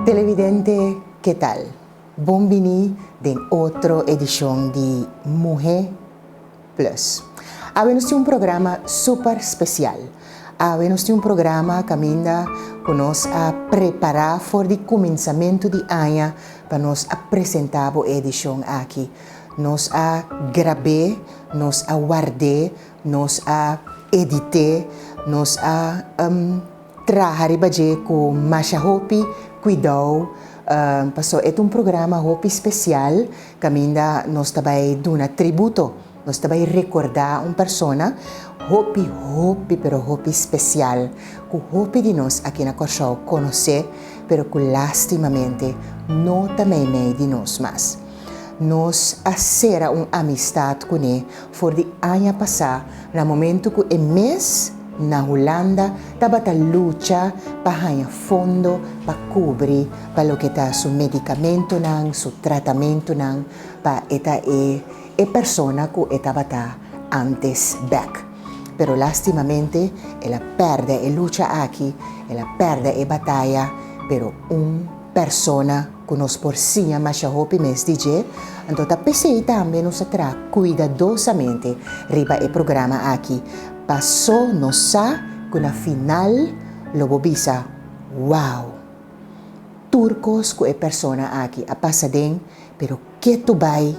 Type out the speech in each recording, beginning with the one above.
Televidente, ke tal? Bon bini den otro edishon di Muhé Plus. Awe nos tin un programa super spesial. Awe nos tin un programa kaminda ku nos a prepará for di kuminsamentu di aña pa nos a presentá bo e edishon aki. Nos a grab'é, nos a ward'é, nos a edit'é, nos a traha riba dje ku masha hopi kuidou, pasobra e ta un programa hopi spesial kaminda nos ta bai duna tributo, nos ta bai rekordá un persona hopi, hopi, pero hopi spesial ku hopi di nos aki na Kòrsou konosé, pero ku lástimamente no ta meimei di nos mas. Nos a sera un amistat kuné for di aña pasá na momentu ku e mes na Hulanda tabata lucha pa haña fondo pa kubri pa loke ta su medikamentunan, su tratamentunan pa e ta e e persona ku e tabata ántes bèk. Pero lástimamente el a pèrdè e lucha aki, el a pèrdè e bataya, pero un persona ku nos por siña masha hopi mes di dje, anto ta p'esei tambe nos a traha kuidadosamente riba e programa aki, paso nos sa ku na final lo bo bisa, Wow! Tur kos ku e persona aki a pasa den, pero ketu bai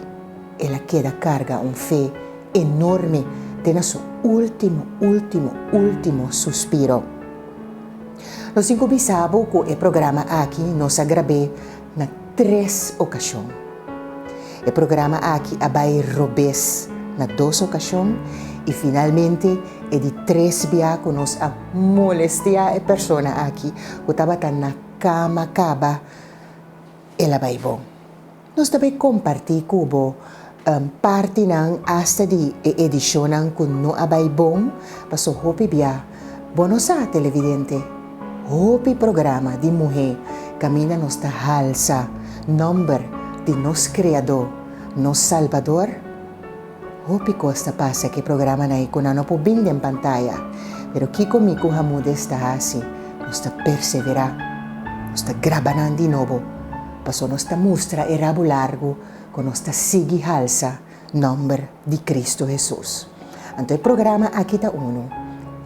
el a keda karga un fe enorme te na su último, último, último suspiro. Nos tin ku bisa bo ku e programa aki nos a grab'é na tres okashon. E programa aki a bai robes na dos okashon i finalmente e di tres bia ku nos a molestiá e persona aki ku tabata na kama kaba el a bai bon. Nos ta bai kompartí ku bo partinan asta di e edishonnan ku no a bai bon, paso hopi bia bo no sa, televidente. Hopi programa di muhé kaminda nos ta halsa nòmber di nos Kreadó, nos Salbador. Hopi kos ta pasa ku e programanan ei ku nan no por bin den pantaya. Pero kiko mi ku Hamudes ta hasi? Nos ta perseverá. Nos ta graba nan di nobo. Pasobra nos ta mustra e rabu largu ku nos ta sigui halsa nòmber di Kristu Hesus. Anto e programa aki ta unu.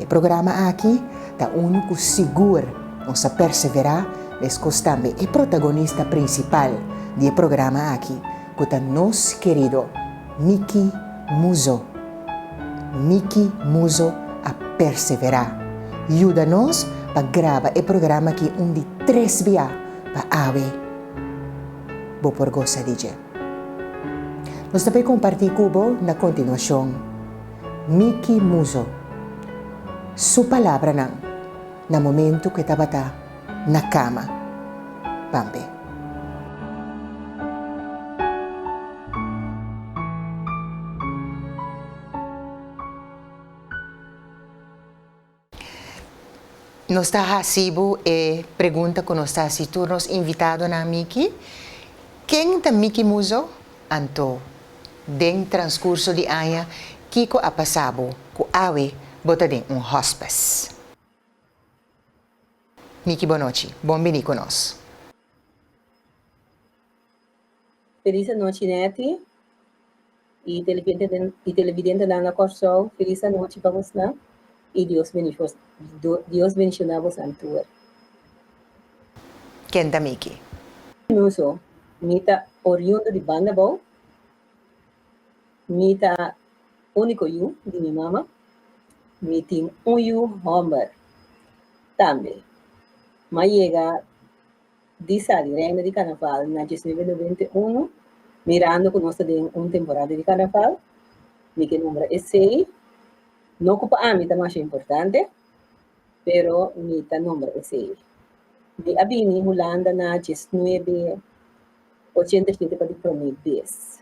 E programa aki ta unu ku sigur nos a perseverá, meskos tambe e protagonista prinsipal di e programa aki, ku ta nos kerido Miki Muzo. Miki Muzo a perseverá. Yuda nos pa graba e programa aki un di tres bia pa awe bo por gosa di dje. Nos ta bay comparti cu bo na continuacion Miki Muzo su palabranan na momento cu e tabata na cama. Pampe. Nos ta hasi bo e pregunta ku nos ta hasi tur nos invitadonan, Miki. Ken ta Miki Muzo? Anto, den transkurso di aña, kiko a pasa bo ku awe bo ta den un hospice? Miki bonochi, bon bini ku nos. Felis anochi Netty y televidentenan na Kòrsou, felis anochi pa bosnan y Dios Dios bendiciona bosnan tur. Ken ta Miki? Muzo, mi ta oriundo di Bandabou, mi ta úniko yu di mi mama, mi tin un yu hòmber tambe. M'a yega di sali Reina di Carnaval na diesnuebe noventa i uno, mirando ku nos ta den un temporada di Carnaval, mi ke nombra esei, no ku pa ami ta masha importante, pero mi ta nombra esei. Mi a bini Hulanda na diesnuebe ochenta i shete pa di promé bes.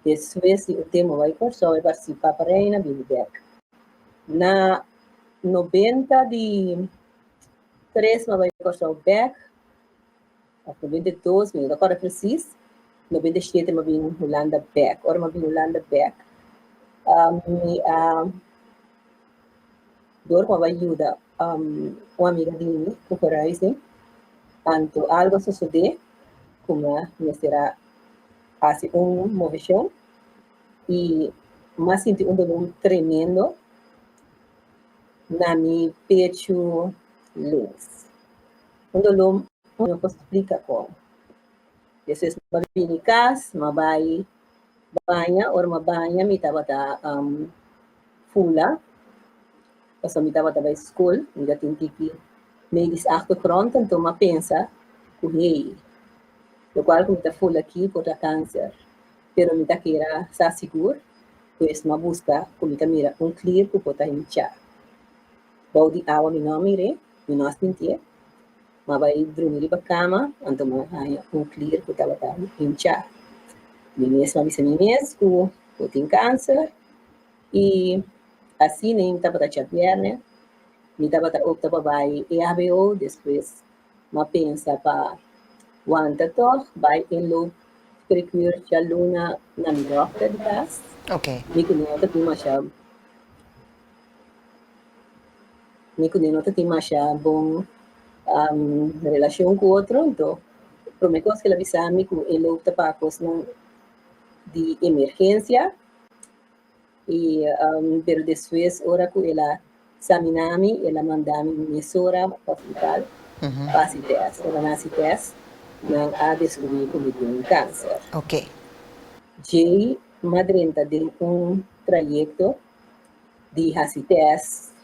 Despues di un tempu bai Kòrsou e partisipá pa Reina bini bèk. Na nobenta di Tres m'a bai Kòrsou bèk, òf 92, mi no ta kòrda presis, 97 m'a bin Hulanda bèk. Ora m'a bin Hulanda bèk, mi a dor ku m'a bai yuda un amiga di mi ku verhuizing. Anto algo a sosodé ku mi mester a hasi un moveshon i mi a sinti un doló tremendo na mi pechu links. Un doló mi no por splika kon. Despues mi a bini kas, mi a bai baña, ora mi a baña mi tabata fula. Pasobra mi tabata bai skol, mi ta tin tiki medisch achtergrond, anto mi a pensa ku hey, lokual ku mi ta ful aki por ta kanser, pero mi ta kera sa sigur, pues mi a buska ku mi ta mira un klier ku por ta hinchá. Bou di awa mi no a mir'é, mi no a sintié, mi a bai drumi riba kama, anto mi a haña un klier ku tabata hinchá. Mi mes mi a bisa mi mes ku bo tin kanser i Asina mi tabata djabièrnè, mi tabata opta pa bai EHBO, despues mi a pensa pa wanta tòg bai inloop spreekuur djaluna na mi dòkter di kas. Mi ku no ta tin masha mi ku no ta tin masha bon relashon ku otro, anto promé kos ku el a bisa mi ku inloop ta pa kosnan di emergensia. I pero despues ora ku el a samina mi, el a manda mi mesora pa hospital pa hasi tèst. Ora nan hasi tèst, nan a deskubrí ku mi tin un kanser. Djei m'a drenta den un trayekto di hasi tèst.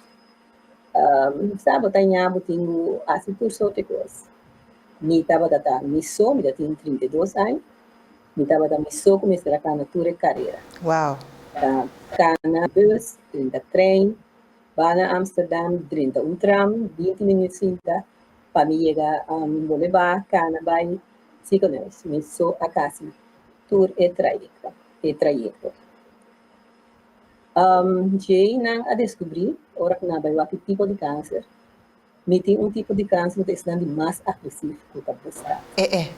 Sa bo ta ña bo tin ku hasi tur sorte kos. Mi tabata ta mi so, mi ta tin 32 aña. Mi tabata mi so ku mester a kana tur e karera. Wow. Ta kana bus, drenta trein, ba na Amsterdam, drenta un tram, 20 minuut sinta pa mi yega bolbe ba kana bai ziekenhuis. Mi so a kasi tur e trayekto, e trayekto. Djei nan a deskubrí ora ku nan a bai wak ki tipo di kanser. Mi tin un tipo di kanser ku ta esnan di mas agresivo ku ta buska.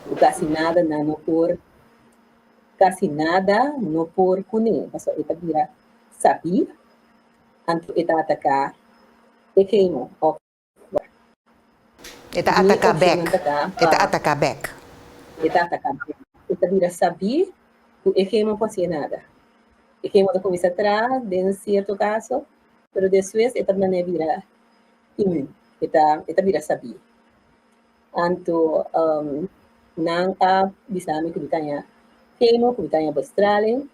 Ku kasi nada nan no por, kasi nada no por kuné, pasobra e ta bira sabí, anto e ta ataká e chemo òf wak. E ta ataká bèk. E ta ataká bèk. E ta ataká bèk. E ta bira sabí ku e chemo por hasié nada. E chemo ta kuminsá traha den sierto kaso, pero despues e ta manera bira Imun, e ta e ta bira sabí. Anto nan a bisa mi ku mi ta haña chemo, ku mi ta haña bestraling.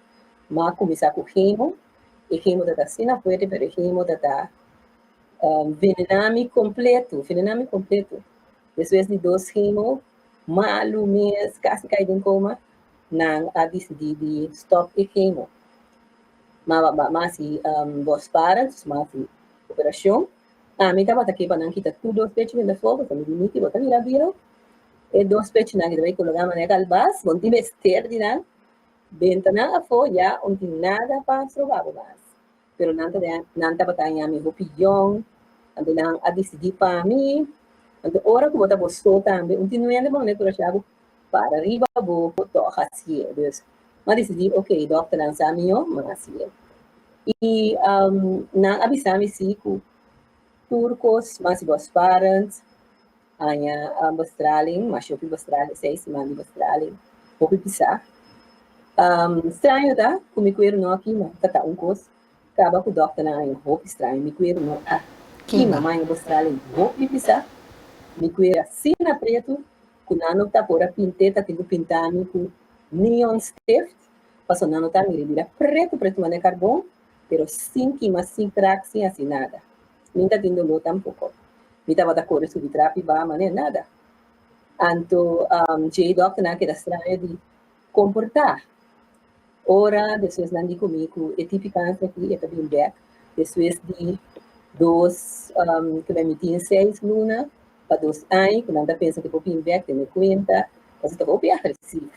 Mi a kuminsá ku chemo, e chemo ta ta asina fuerte pero e chemo ta ta venená mi kompleto, venená mi kompleto. Despues di dos chemo, malu mes, kasi kai den koma, nan a disidí di stòp e chemo. Mi a hasi borstparen, dus mi a hasi Operashon, Ami tabata ke pa nan kita tur dos pechi benda afó, pasobra mi di Niki bo ta mira bieu, e dos pechinan ki ta bai kologá manera kalbas, bo no tin mester di nan, benta nan afó ya un tin nada pa stroba bo mas. Pero nan ta nan tabata haña mi hopi yòn, anto nan a disidí pa mi, anto ora ku bo ta bo so tambe un tin nuende pa manera kurashá bo para riba bo por tòg hasié. Dus mi a disidí ok dòkternan sa mihó, mi a hasié. I nan a bisa mi si ku tur kos mas bosparend, haña bestraling, masha hopi bestraling, seis siman di bestraling, hopi pisá. Straño ta ku mi kueru no a kima, ta ta un kos kaba ku dòkternan haña hopi straño, mi kueru no a kima, mi haña bestraling hopi pisá, mi kueru asina pretu ku nan no ta por a pint'é, ta tin ku pinta mi ku neon stift. Pasobra nan no ta mira e bira pretu pretu manera karbon, pero sin kima, sin krak, sin hasi nada. Mi ta tin doló tampoko. Mi tabata kore subi trapi baha manera nada. Anto dje dòkternan a keda straño di komportá. Ora despues nan di ku mi ku e tipi kanser aki e ta bin bèk despues di dos ku mi tin seis luna pa dos aña ku nan ta pensa ku e por bin bèk tene kuenta pasobra ta hopi agresivo.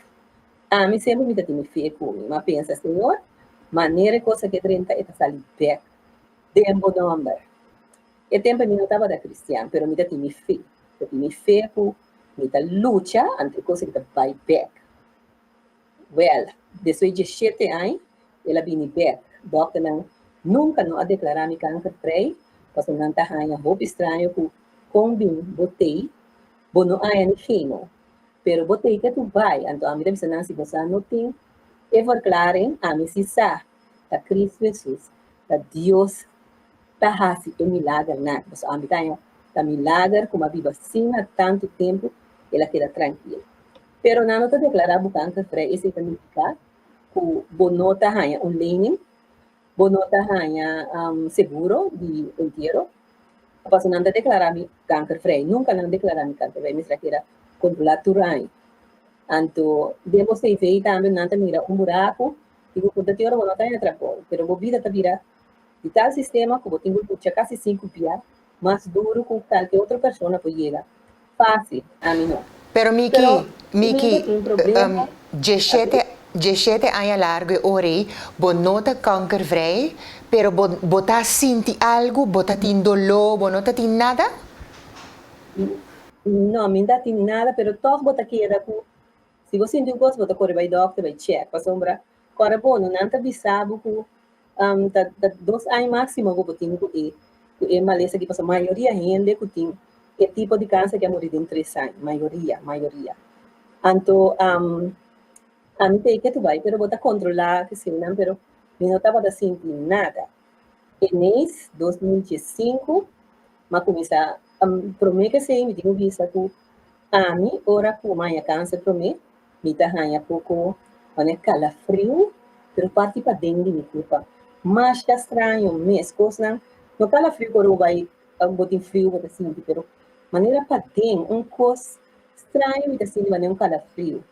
Ami semper mi ta tin mi fe ku mi. Mi a pensa, Señor, manera e kos aki a drenta, e ta sali bèk den bo nòmber. E tempu mi no tabata kristian, pero mi ta tin mi fe. Mi ta tin mi fe ku mi ta lucha, anto e kos aki ta bai bèk. Wèl, despues di djeshete aña, el a bini bèk. Dòkternan nunka no a deklará mi kanker vrij, pasobra nan ta haña hopi straño ku kon bin bo tei. Bo no haña ni chemo, pero bo tei ke tu bai. Anto ami ta bisa nan, si bo sa no tin e verklaring, ami si sa ta Cristo Jesus, ta Dios ta hasi e milagernan. Pasobra ami ta haña ta milager ku mi a biba asina tantu tempu, el a keda trankil. Pero nan no ta deklará bo kankervrij, esei ta nifiká ku bo no ta haña un lening, bo no ta haña seguro di entiero. Pasobra nan ta deklará mi kankervrij, nunka nan deklará mi kankervrij, mi mester a keda kontrolá tur aña. Anto den bo CV tambe nan ta mira un buraku i bo puntra ki ora bo no ta haña trabou, pero bo bida ta bira di tal sistema ku bo tin ku lucha kasi sinku bia mas duru ku kalke otro persona por yega fásil, ami no. Pero Miki, Pero Miki, mi tin problema. Djeshete, djeshete aña largu e ora ei, bo no ta kankervrij, pero bo, bo ta sinti algu, bo ta tin doló, bo no ta tin nada? No, mi no ta tin nada, pero tòg bo ta keda ku, si bo sinti un kos bo ta kore bai dòkter bai chèk, pasobra kòrda bo no, nan ta bisa bo ku ta ta dos aña máksimo ku bo tin ku e ku e malesa aki, pasobra mayoria hende ku tin e tipo di kanser aki a muri den tres aña, mayoria, mayoria. Anto ami ta ke tu bai, pero bo ta kontrolá eseinan, pero mi no tabata sinti nada. Enes 2015 m'a kuminsá, promé ku esei mi tin ku bisa ku ami ora ku mi haña kanser promé, Mi ta haña poko manera kalafriu, pero parti paden di mi kurpa. Masha straño mes, kosnan no kalafriu ku ora bo bai bo tin friu bo ta sinti, pero manera paden un kos straño mi ta sinti manera un kalafriu.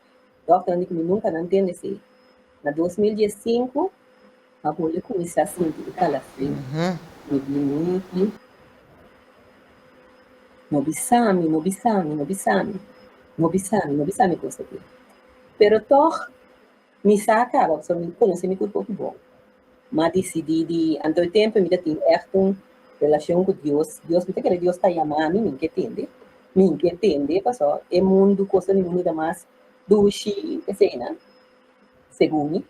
Dòkternan di ku mi nunka nan tende esei. Na 2015 a bolbe kuminsá sinti e kalafriu. Mi bini i no bisa mi, no bisa mi, no bisa mi, no bisa mi, no bisa mi kos aki. Pero tòg mi sa kaba pasobra mi konosé mi kurpo hopi bon. Mi a disidí di, anto e tempu mi ta tin ègt un relashon ku Dios. Dios, mi ta kere Dios ta yama mi, mi ke tende, mi ke tende pasobra e mundu, kosnan di mundu ta mas dushi, eseinan. Segun mi,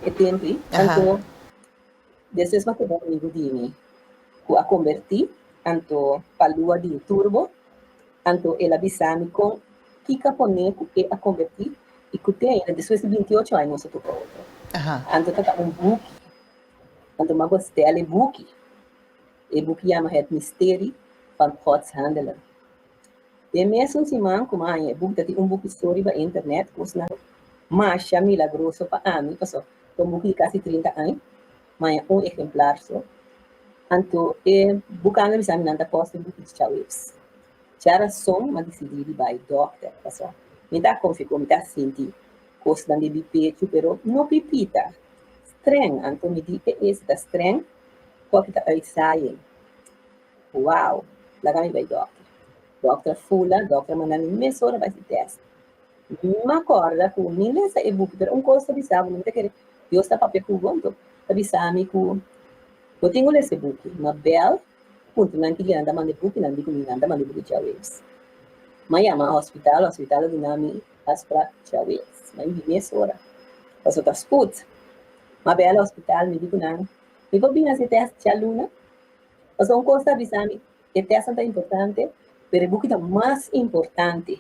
e tempu ei, anto despues mi a topa un amigu di mi ku a kombertí, anto pa lua di turbo, anto el a bisa mi kon kiko a pone ku e a kombertí i ku te ainda despues di 28 aña nos a topa otro. Anto ta ta un buki, anto mi a bestel e buki, e buki yama Het Mysterie van Gods Handelen. Den mesun siman ku mi a haña e buki ta tin un buki so riba internet kosnan masha milagroso pa ami paso ta un buki di kasi 30 aña mi haña un ehemplar so anto e bukando a bisa mi nan ta kosta e buki di chawebs djarason mi a disidí di bai dòkter paso mi ta konfia ku mi ta sinti kosnan den mi pechu pero no pipita streng anto mi di e esi ta streng ku aki ta uitzaaiing. Wow! Laga mi bai dòkter. Dòkter a fula, dòkter a manda mi mesora bai hasi tèst. Mi a kòrda ku mi lesa e buki, pero un kos ta bisa bo, mi ta kere Dios ta papia ku bo, anto ta bisa mi ku bo tin ku lesa e buki. Mi a bèl puntra nan ki dia nan ta manda e buki, nan di ku mi nan ta manda e buki djaweps. Mi a yama hospital, hospital a duna mi afsprak djaweps. Mi a bini mesora, pasobra ta sput. Mi a bèl hospital, mi di ku nan, mi por bini hasi tèst djaluna? Pasobra un kos ta bisa mi, e tèstnan ta importante, pero e buki ta mas importante.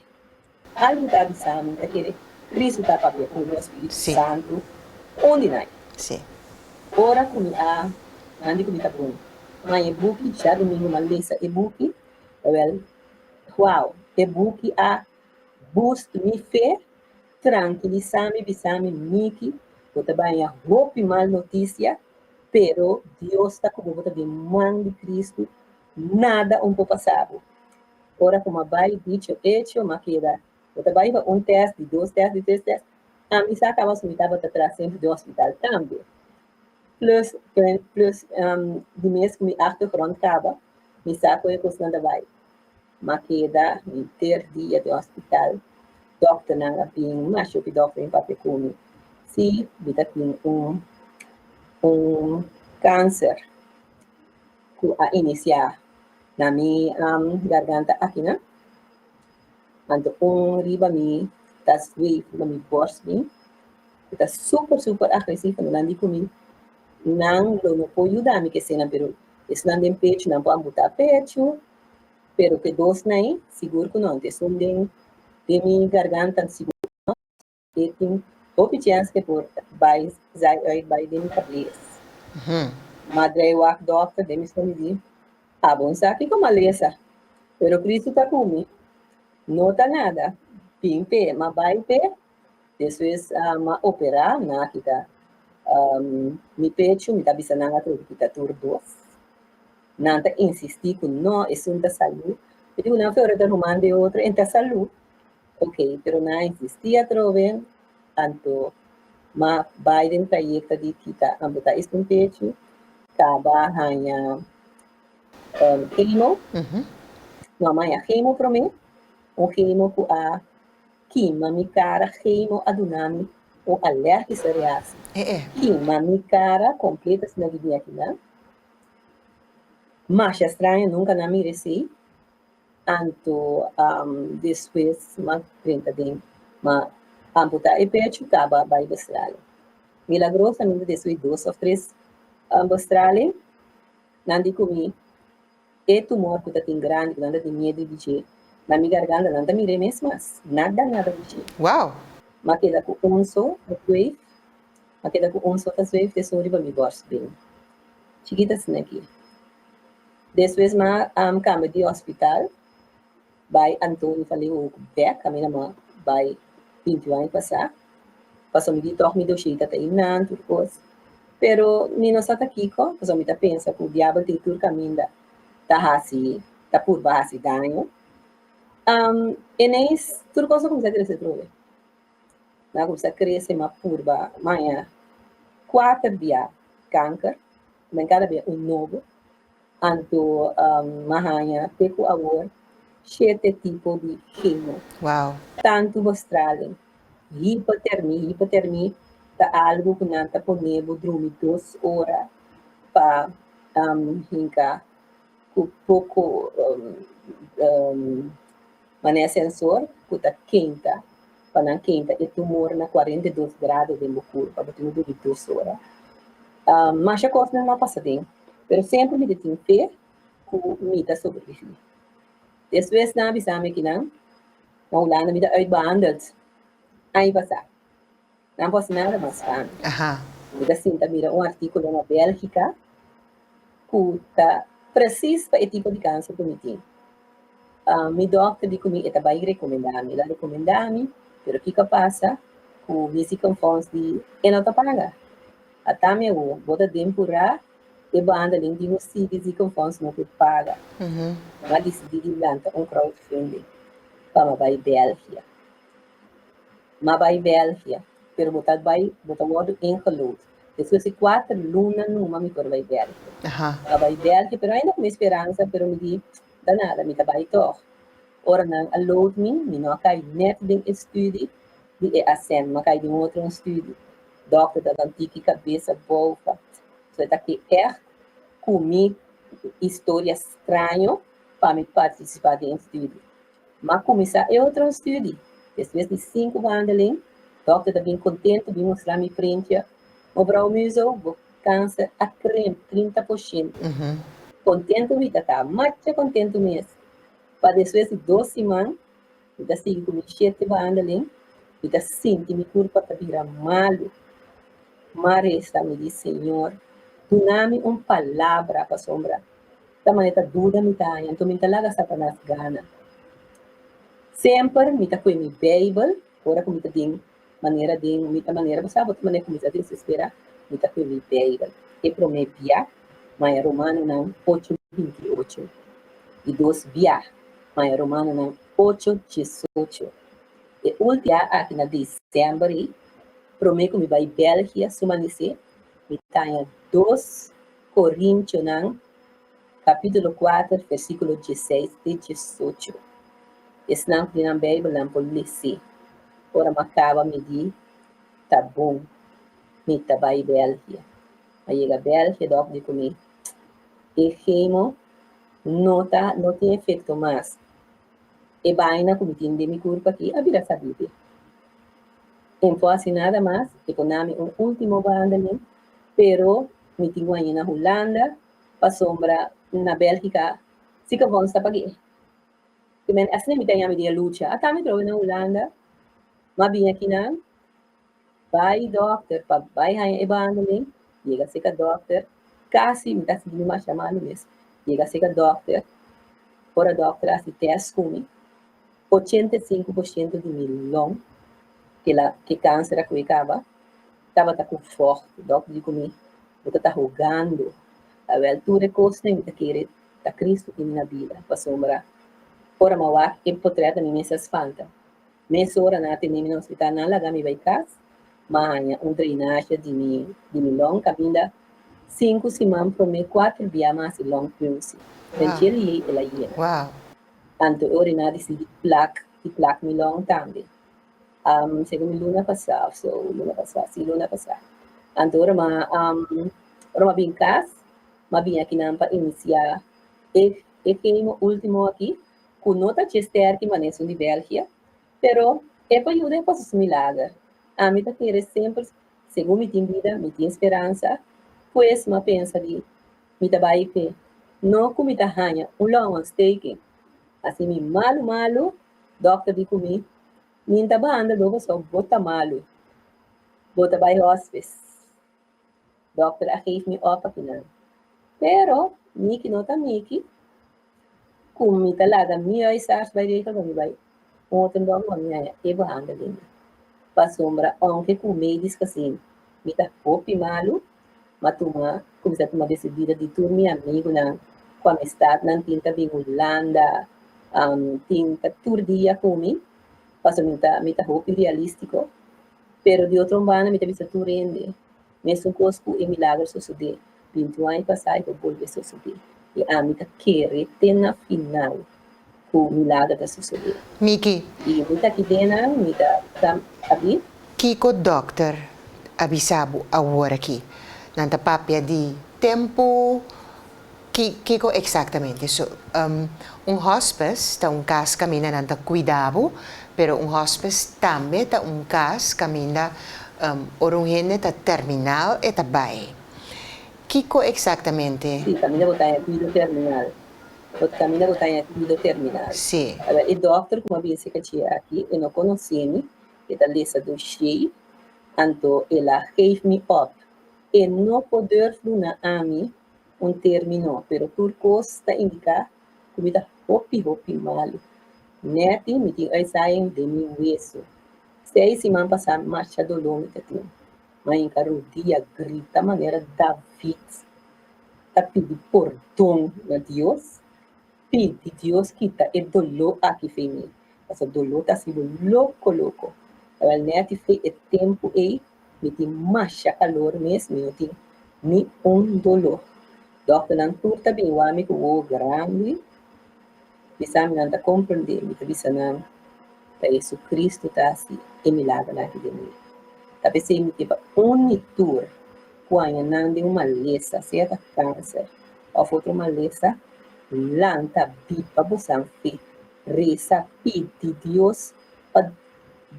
Algu ta bisa mi, ta kere Kristu ta papia ku mi, Spiritu Santu, un di nan. Ora ku mi a nan di ku mi ta bon, ma e buki, djadumingu mi a lesa e buki, awèl, wou, e buki a boost mi fe, trankilisá mi, bisa mi, Miki, bo ta baña hopi mal notisia, Pero Dios ta ku bo, bo ta den man di Kristu, nada un por pasa bo. Ora ku m'a bai, dicho hecho, m'a keda, bo ta bai pa un tèst, di dos tèst, di tres tèst, ami sa kaba su mi tabata tras semper den hospital tambe. Plus, plus di mes ku mi achtergrond kaba, mi sa ku e kosnan ta bai. M'a keda henter dia den hospital, dokternan a bin, masha hopi dokter a bin papia ku mi. Sí, mi ta tin un un kanser ku a inisiá na mi garganta akinan. Anto un riba mi ta zweef riba mi bòrs bin, ku ta super super agresivo, nan di ku mi nan lo no por yuda mi ku eseinan, pero esnan den pechu nan por amputá pechu. Pero ku e dosnan ei, sigur ku no. Anto esun den den mi garganta sigur ku no. E tin hopi chèns ku e por bai zai uit bai den mi kabes. M'a drei wak dòkter den mi stoma i di, Abo no sa kiko malesa, pero Cristo ta ku mi. No ta nada. Bin p'e. M'a bai p'e. Despues m'a operá, nan a kita mi pechu, mi ta bisa nan a trobe kita tur dos. Nan ta insistí ku no, esun ta salú. Mi di ku nan fe ora ta ruman den otro, en ta salú. Ok, pero nan a insistí atrobe, anto m'a bai den trayekto di kita amputá esun pechu, kaba haña chemo. No, m'a haña chemo promé, un chemo ku a Kima mi kara Chemo a duna mi un alergische reactie. Kima mi kara completo asina di bini akinan. Masha straño nunca nan mira esey. Anto despues m'a drenta den m'a amputa e pecho caba bay bestralen. Milagrosamente despues di dos of tres bestralen nan di cu mi E tumor ku ta tin grandi ku nan ta tin miedu di dje, na mi garganta nan ta mir'é mes mas. Nada nada di dje. Wow! M'a keda ku un so ta zweef, m'a keda ku un so ta zweef te so riba mi borstbeen. Chikit asina aki. Despues m'a kambia di hospital bai Antonie van Leeuwenhoek bek, kaminda m'a bai 21 aña pasá. Pasobra mi di tòg mi doshé ta ta einan tur kos. Pero mi no sa ta kiko, pasobra mi ta pensa ku diabel tin tur kaminda ta hasi, ta purba hasi daño. Ineens tur kos a kuminsá krese atrobe. Nan a kuminsá krese, m'a purba maña kuater bia kanker, men kada bia un nobo. Anto m'a haña te ku awor shete tipo di chemo. Wow. Tantu bestraling, hipotermie, hipotermie ta algu ku nan ta pone bo drumi dos ora pa hinka ku poko manera sensor ku ta keinta pa nan keinta e tumor na 42 grado den bo kurpa, bo tin ku durmi dos ora. Masha kosnan a pasa den, pero semper mi ta tin fe ku mi ta sobreviví. Despues nan a bisa mi kinan na Hulanda mi ta uitbehandeld aña pasá. Nan por hasi nada mas pa mi. Mi ta sinta mira un artíkulo na Bélgika ku ta presis pa e tipo di kanser ku mi tin. Mi dòkter di ku mi e ta bai rekomendá mi. El a rekomendá mi, pero kiko a pasa? Ku mi ziekenfonds di e no ta paga. Ata mi awor, bo ta den purá e behandeling di nos sigui ziekenfonds no por paga. Mi a disidí di lanta un crowdfunding pa mi bai Belgia. Mi a bai Belgia, pero bo ta bai, bo ta wòrdu ingelood. Despues di kuater luna numa mi por bai Belgia. Mi a bai Belgia, pero ainda ku mi speransa, pero mi di, ta nada, mi ta bai tòg. Ora nan a load mi, mi no a kai nèt den e studi di e ASEM, mi a kai den otro un studi. Dòkter ta dan tiki kabes abou fa. So e ta ke ègt ku mi historia straño pa mi partisipá den e studi. M'a kuminsá e otro studi. Despues di sinku behandeling, dòkter ta bin kontentu bin mustra mi printje, Mevrouw Muzo, bo kanser a krimp 30%. Kontentu mi ta ta, masha kontentu mes. Pa despues di dos siman, mi ta sigui ku mi shete behandeling, mi ta sinti mi kurpa ta bira malu. M'a resa, mi di, Señor, duna mi un palabra pasobra ta manera ta duda mi ta haña, anto mi no ta laga Satanas gana. Semper mi ta koe mi Beibel ora ku mi ta den manera den mi ta manera bo sa bo ta manera kuminsá desesperá, mi ta koe mi Beibel. E promé bia maya Romanonan ocho 28, di dos bia maya Romanonan ocho 18. E ulti bia aki na desèmber ei, promé ku mi bai Belgia su manisé, mi ta haña dos Korintionan kapítulo kuater versíkulo dieseis te diesocho. Esnan ku tin nan Beibel nan por les'é. Ora m'a kaba mi di, Ta bon, mi ta bai Belgia. M'a yega Belgia dòk di ku mi, E chemo no ta no tin efekto mas. E baina ku mi tin den mi kurpa aki a bira sabibe. N por hasi nada mas, e por na mi un último behandeling, pero mi tin guaña na Hulanda pasobra na Bélgica si ka bon sta pag'é. Ke men asina mi ta yama di e lucha. Ata mi trobe na Hulanda, m'a bini akinan, bai dòkter pa bai haña e behandeling, yega serka dòkter, kasi mi ta sinti mi masha malu mes, yega serka dòkter, ora dòkter a hasi tèst ku mi, 85% di mi long kila ke kanser a kohe kaba tabata ku vògt. Dòkter di ku mi, bo ta ta hogando. Awèl tur e kosnan mi ta kere ta Cristo tin mi na bida, pasobra ora mi a wak e potret mi mes a spanta. Mesora nan a tene mi na hospital, nan a laga mi bai kas, mi a haña un drenahe di mi di mi long kaminda sinku siman promé kuater bia mi a hasi long punsi. Den dje liei el a yena. Anto e ora nan a disidi plak di plak mi long tambe. Segun mi luna pasá of so, luna pasá, si luna pasá. Anto ora mi a ora mi a bin kas, mi a bin akinan pa inisiá e e chemo ultimo aki ku no ta dje sterki manera esun di Belgia, pero e por yuda e por hasi su milager. Ami ta kere semper, segun mi tin bida, mi tin speransa, pues mi a pensa di mi ta bai p'e. No ku mi ta haña un longontsteking, hasi mi malu malu, dòkter di ku mi, Mi ta banda do pasobra bo ta malu, bo ta bai hospice. Dòkter a geef mi op akinan. Pero Miki no ta Miki, ku mi ta laga mi huisarts bai regel pa mi bai un otro dòkter pa mi haña e behandeling. Pasobra ounke ku medisch gezien mi ta hopi malu, m'a tuma kuminsá tuma desidida di tur mi amigunan ku amistadnan tin ta bin Hulanda, tin ta tur dia ku mi, pasobra mi ta mi ta hopi realístiko. Pero di otro banda mi ta bisa tur hende, mesun kos ku e milager sosodé binti un aña pasá e por bolbe sosodé. I ami ta kere te na final ku milager ta sosodé. Miki. I mi ta kidenan, mi ta ta abi. Kiko dòkter a bisa bo awor aki? Nan ta papia di tempu? Ki kiko eksaktamente? So, un hospice ta un kas kaminda nan ta kuida bo, pero un hospice tambe ta un kas kaminda ora un hende ta terminal e ta bai. Kiko eksaktamente? Sí, kaminda bo ta haña kuido terminal. Bo kaminda bo ta haña kuido terminal. Sí. E dòkter ku mi a bisa kachi aki, e no konosé mi, e ta lesa dossier, anto el a geef mi op. E no por durf duna ami un termino, pero tur kos ta indiká ku mi ta hopi hopi malu. Nèti mi tin uitzaaiing den mi weso. Seis siman pasá masha doló mi ta tin. Mi a hinka rudia grita manera David ta pidi pordon na Dios. Pidi Dios kita e doló aki fei mi, pasobra doló ta hasi bo loko loko. Awèl nèti fei e tempu ei mi tin masha kalor mes, mi no tin ni un doló. Dòkternan tur ta bin wak mi ku wowo grandi, bisa mi nan ta komprendé, mi ta bisa nan ta Jesucristo ta hasi e milagernan aki den mi. Ta p'esei mi ke pa un i tur ku haña nan den un malesa, sea ta kanser òf otro malesa, lanta biba bosan fe, resa pidi Dios pa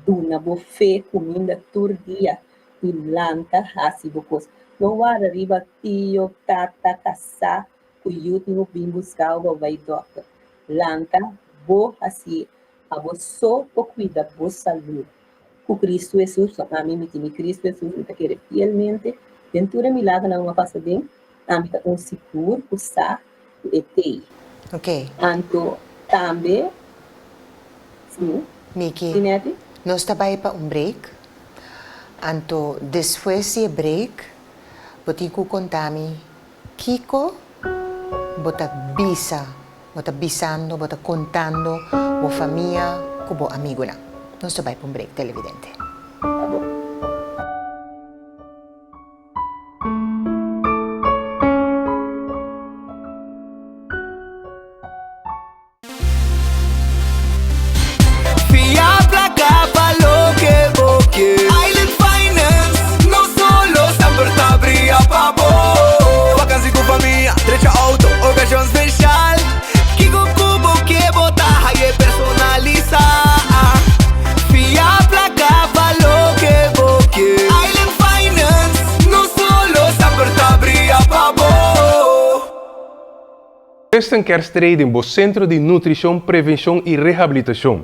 duna bo fe kuminda tur dia i lanta hasi bo kos. No warda riba tio, tata, kasá ku yu tin ku bin buska bo pa bai dòkter. Lanta bo hasié. Abo so por kuida bo salú ku Kristu Hesus. So ami mi tin mi Kristu Hesus, mi ta kere fielmente den tur e milagernan ku mi a pasa den, ami ta un sigur ku sa ku e t'ei. Anto tambe. Sí. Miki, Sí, Netty? nos ta bai pa un break. Anto despues di e break bo tin ku konta mi kiko bo ta bisa, bo ta bisando, bo ta kontando bo famia ku bo amigunan. Nos ta bai pa un break, televidente. Ta bon. Fia plaka pa loke bo ke. Island Finance, nos solo semper ta bria pa bo. Vakansi ku famia, drecha auto, okashon speshal. Kiko ku bo ke bo ta haye personalisa. Fia plaka pa. Christian Care Trading, bo sentro di nutrishon, prevenshon i rehabilitashon.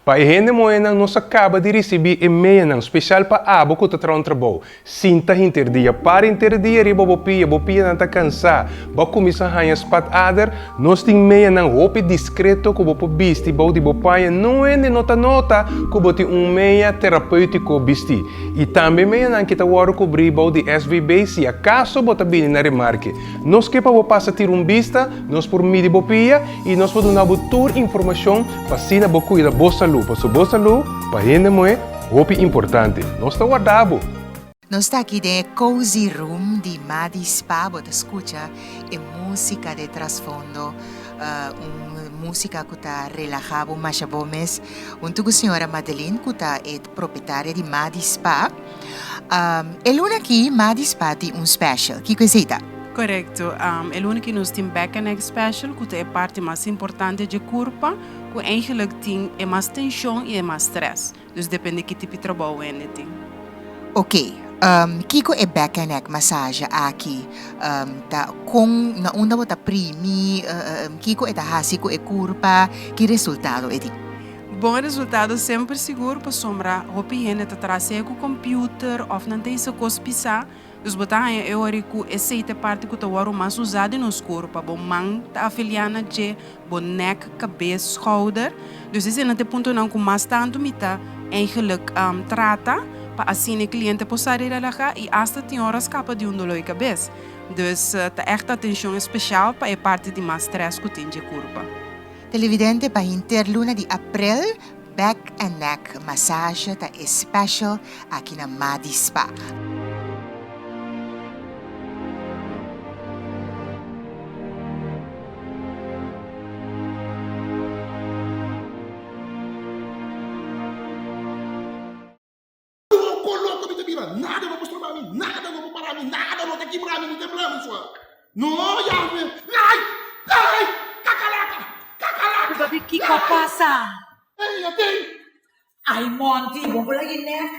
Pa e hende muhénan nos a kaba di risibí e meanan speshal pa abo ku ta traha un trabou. Sinta hinter dia, para hinter dia riba bo pia, bo pianan ta kansá, bo a kuminsá haña spatader, nos tin meanan hopi diskreto ku bo por bisti bou di bo paña, no hende no ta nota ku bo tin un mea terapéutiko bistí. I tambe meanan ki ta wòrdu kubrí bou di SVB si akaso bo ta bini na remarke. Nos ke pa bo pasa tira un bista, nos por midi bo pia i nos por duna bo tur informashon pa asina bo kuida bo salú, pasobra bo salú pa hende muhé hopi importante. Nos ta warda bo! Nos ta aki den e cozy room di Madi Spa, bo ta skucha e músika den trasfondo, un músika ku ta relahá bo masha bo mes. Huntu ku señora Madeline ku ta e propietaria di Madi Spa. E luna aki Madi Spa tin un special. Kiko esei ta? Korekto. E luna aki nos tin Back and Neck Special ku ta e parti mas importante dje kurpa ku eigenlik tin e mas tenshon i e mas stress. Dus depende ki tipo trabou hende tin. Oké. Kiko e back and neck massage aki ta? Kon, na unda bo ta primi? Kiko e ta hasi ku e kurpa? Ki resultado e tin? Bon resultado semper sigur pasobra hopi hende ta traha sea ku computer of nan ta hisa kos pisá, dus bo ta haña e ora ku esei ta e parti ku ta wòrdu mas usá den nos kurpa, bo man ta afiliá na dje, bo nek, kabes, skouder, dus esei nan ta e puntonan ku mas tantu mi ta eigenlik trata pa asina e kliente por sa di relahá i asta tin ora skapa di un doló di kabes. Dus ta ègt atenshon espesial pa e parti di mas strès ku tin dje kurpa. Televidente pa hinter luna di aprel Back and Neck Massage ta e special aki na Madi Spa. Loko loko mi ta bira, nada no por stroba mi, nada no por para mi, nada no ta kibra mi, mi tembla mi sua. No, Yahwe, ai, ai, kakalaka, kakalaka. Papi, kiko a pasa? Ei, atei. Ai, Monty, bo por lagi nek.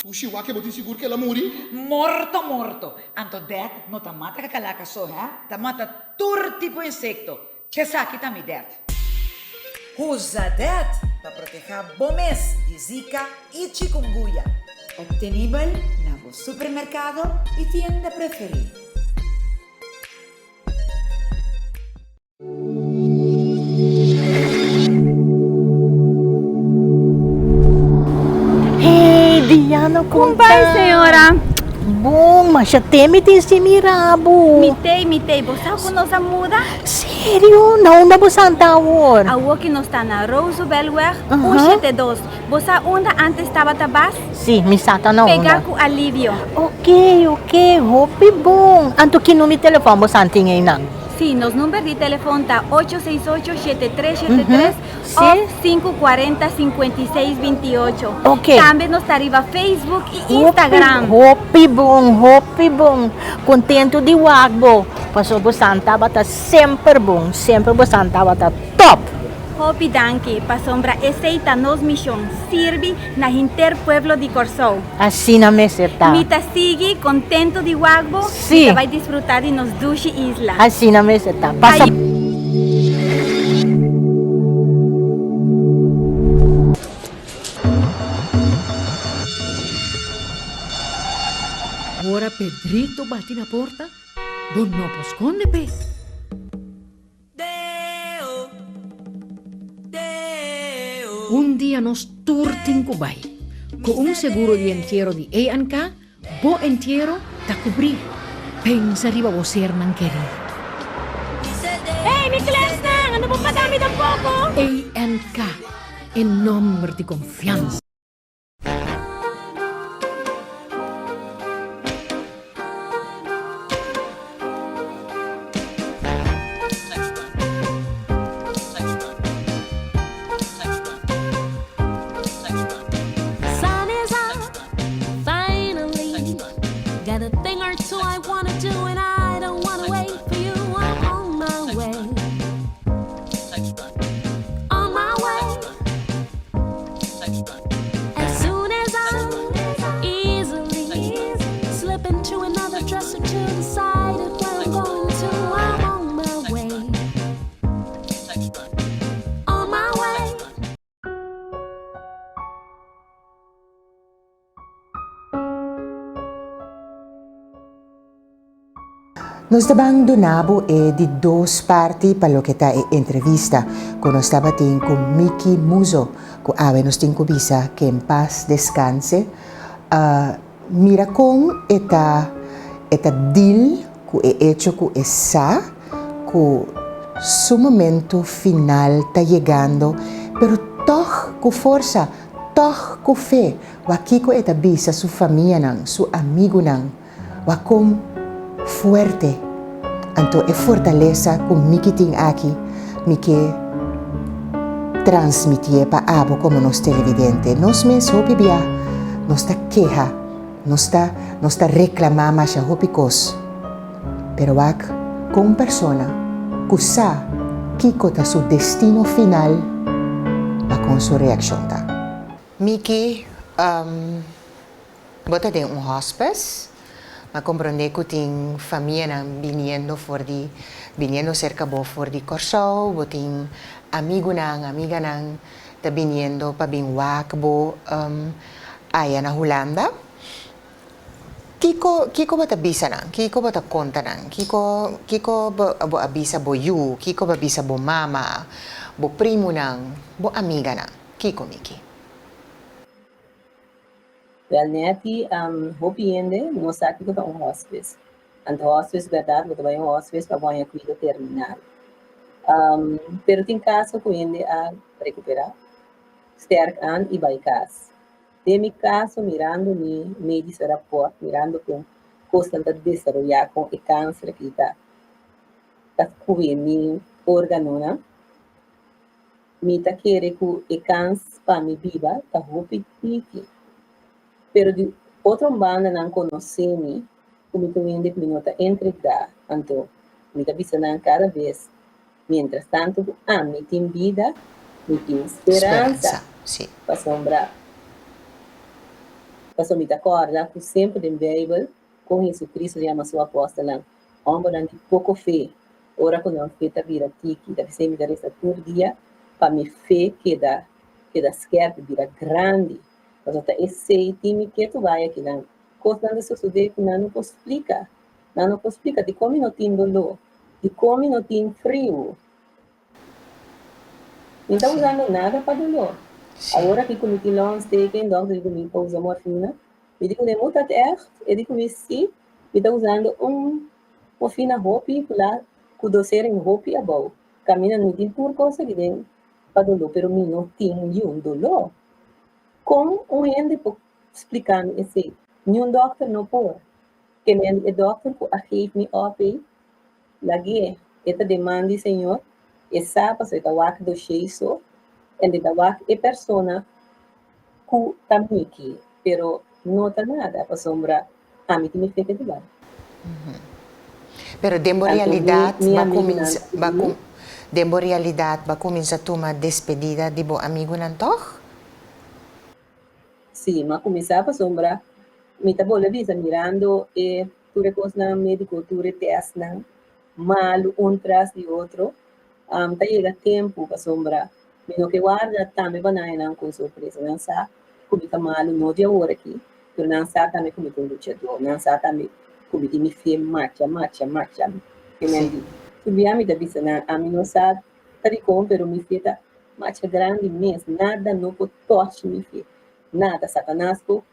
Pushi, wak bo tin sigur ku el a muri? Morto, morto. Anto det no ta mata kakalaka so, hè? Ta mata tur tipo insekto. Esaki ta mi det. Usa det pa protehá bo mes di Zika i chikungunya. Obtenibel na bo supermerkado i tienda preferí. Hey, Diana, Kon bai, señora? Bon, masha te mi tin si mira bo. Mi tei, mi tei. Bo sa ku nos a muda? Serio? Na unda bo sa ta awor? Awor ki nos ta na Rooseveltweg, un shete dos. Bo sa unda antes tabata bas? Si, mi sa ta na unda. Pega ku alivio. Ok, ok, hopi bon. Anto ki number di telefòn bo sa tin einan? Si, nos number di telefòn ta ocho seis ocho, shete tres shete tres òf sinku kuarenta, sinkuenta i seis, binti ocho. Ok. Tambe nos ta riba Facebook i Instagram. Hopi bon, hopi bon. Kontentu di wak bo, pasobra bo san tabata semper bon, semper bo san tabata top. Hopi danki, pasobra esei ta nos mishon, sirbi na hinter pueblo di Kòrsou. Asina mester ta. Mi ta sigui kontentu di wak bo, mi ta bai disfrutá di nos dushi isla. Asina mester ta. Pasa. Ora Pedrito bati na porta, bo no por skonde p'e. Un dia nos tur tin ku bai. Ku un seguro di entiero di A&K, bo entiero ta kubrí. Pensa riba bo sernan kerí. Hey, mi klesnan, ando bo paga mi tampoko? A&K, e nomber di konfiansa. Nos ta ban duna bo e di dos parti pa loke ta e entrevista ku nos tabatin ku Miki Muzo, ku awe nos tin ku bisa ke en pas deskanse. Mira kon e ta e ta deal ku e echo ku e sa ku su momento final ta yegando, pero tòg ku forsa, tòg ku fe, wak kiko e ta bisa su famianan, su amigunan. Wak kon fuerte anto e fortalesa ku Miki tin aki, mi ke transmitié pa abo komo nos televidente. Nos mes hopi bia nos ta keha, nos ta nos ta reklamá masha hopi kos, pero wak kon un persona ku sa kiko ta su destino final, wak kon su reakshon ta. Miki, Bo ta den un hospice? M'a komprondé ku tin famianan biniendo for di biniendo serka bo for di Kòrsou, bo tin amigunan, amiganan ta biniendo pa bin wak bo aya na Hulanda. Kiko kiko bo ta bisa nan? Kiko bo ta konta nan? Kiko kiko bo bo a bisa bo yu? Kiko bo a bisa bo mama, bo primunan, bo amiganan? Kiko, Miki? Wel Netty, hopi hende no sa kiko ta un hospice. Anto hospice berdad bo ta bai un hospice pa bo haña kuido terminal. Pero tin kaso ku hende a rekuperá, sterk an i bai kas. Den mi kaso mirando mi medische rapport, mirando kon kosnan ta desaroyá, kon e kanser aki ta ta kue mi organonan, Mi ta kere ku e kans pa mi biba ta hopi tiki. Pero di otro banda nan konosé mi ku mi ta un hende ku mi no ta entregá, anto mi ta bisa nan kada bes, mientras tantu ku ami tin bida, mi tin speransa. Pasobra pasobra mi ta kòrda ku semper den Beibel kon Hesukristu yama su apòstelnan hòmbernan di poko fe. Ora ku nan fe ta bira tiki, ta p'esei mi ta resa tur dia pa mi fe keda keda skèrpi, bira grandi. Pasobra ta esei tin mi ketu bai akinan. Kosnan ta sosodé ku nan no por splika. Nan no por splika dikon mi no tin doló, dikon mi no tin friu. Mi no ta usando nada pa doló. Awor aki ku mi tin longsteken, dòkter di ku mi pa usa morfina. Mi di kuné, Moet dat ègt? E di ku mi, Sí, mi ta usando un Morfina hopi ku la ku dosering hopi abou. Kaminda mi tin tur kos aki den pa doló pero mi no tin niun doló. Kon un hende por splika mi esei? Niun dòkter no por. Ke men e dòkter ku a geef mi òp ei, lag'é, e ta den man di Señor, e sa pasobra e ta wak doshé so en e ta wak e persona ku ta miki, pero no ta nada pasobra Ami tin mi fe ke ta bai. Pero den bo Anto mi realidad mi bo a amigunan cuminsa si bo a cu den bo realidad bo a cuminsa tuma despedida di bo amigunan tog? Si, mi a cuminsa pasobra mi ta bolbe bisa mirando e tur e cosnan medico, tur e testnan malu un tras di otro, ta yega tempu pasobra Mi no ke warda tambe pa nan haña nan kon sorpresa. Nan sa ku mi ta malu no di awor aki, pero nan sa tambe ku mi ta un luchadó. Nan sa tambe ku mi tin mi fe macha, macha, macha. Ke men di, Tur bia mi ta bisa nan, ami no sa ta dikon, pero mi fe ta macha grandi mes. Nada no por touch mi fe. Nada. Satanas por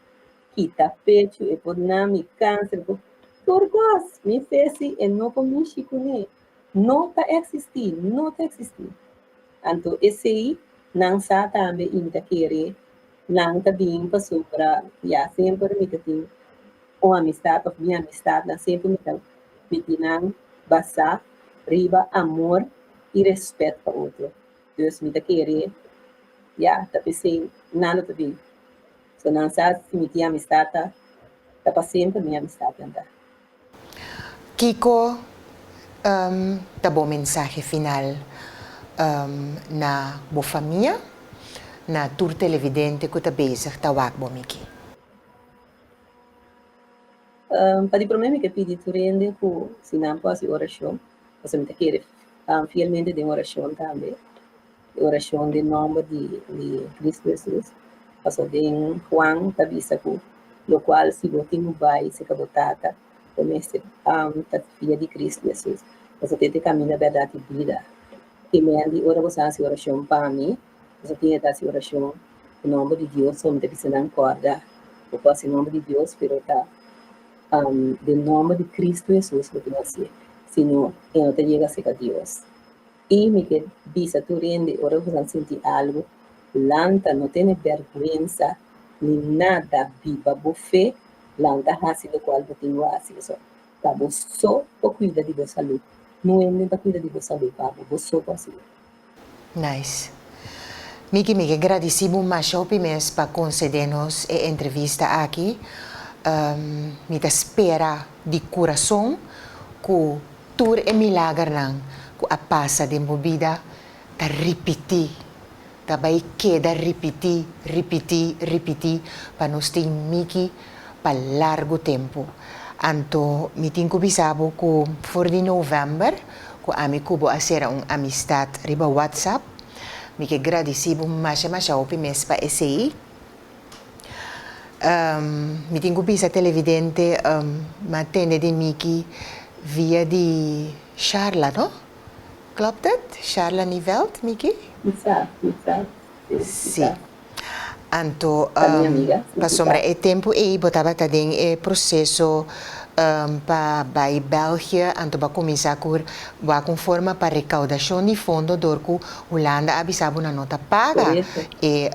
kita pechu, e por na mi kanser, e por tur kos. Mi fe si e no por mishi kuné. No ta eksistí, no ta eksistí. Anto esei nan sa tambe i mi ta kere nan ta bin pasobra ya semper mi ta tin un amistat of mi amistatnan semper mi ta miti nan basá riba amor i respet pa otro. Dus mi ta kere ya ta p'esei nan lo ta bin. So nan sa si mi tin amistat ta ta pa semper mi amistatnan ta. Kiko ta bo mensahe final na bo famia, na tur televidente ku ta bezig ta wak bo miki? Pa di promé mi ke pidi tur hende ku si nan por hasi orashon, pasobra mi ta kere fielmente den orashon tambe, e orashon den nòmber di Kristu Hesus, pasobra den Juan ta bisa ku lokual si bo tin ku bai serka bo tata. Bo mester ta fia di Cristo Jesus, pasobra e ta e kaminda, bèrdat i bida. Te men di ora boso hasi orashon pa mi, boso tin e ta hasi orashon ku nòmber di Dios, so mi ta bisa nan kòrda, bo por hasi nòmber di Dios, pero ta den nòmber di Cristo Jesus bo tin hasié, sino e no ta yega serka Dios. I mi ke bisa tur hende, ora boso a sinti algu, lanta, no tene bèrgwensa ni nada, biba bo fe, lanta hasi lokual bo tin ku hasi. Pasobra ta bo so por kuida di bo salú. No hende ta kuida di bo salú pa bo, bo so por hasi. Nice. Miki, mi ke gradisí bo masha hopi mes pa konsedé nos e entrevista aki. Mi ta spera di kurason ku Tur e milagernan ku a pasa den bo bida ta ripití, ta bai keda ripití, ripití, ripití pa nos tin miki pa largu tempu. Anto mi tin ku bisa bo ku for di novèmber ku ami ku bo a sera un amistat riba WhatsApp, mi ke gradisí bo masha masha hopi mes pa esei. Mi tin ku bisa televidente mi a tende di Miki via di Sharla, no? Klopt het? Sharla Niveld, Miki? Mi sa, mi sa. Sí. Anto, pasobra e tempu ei bo tabata den e proseso pa bai België, anto bo a kuminsá ku wak un forma pa rekaudashon di fondo dor ku Hulanda a bisa bo nan no ta paga e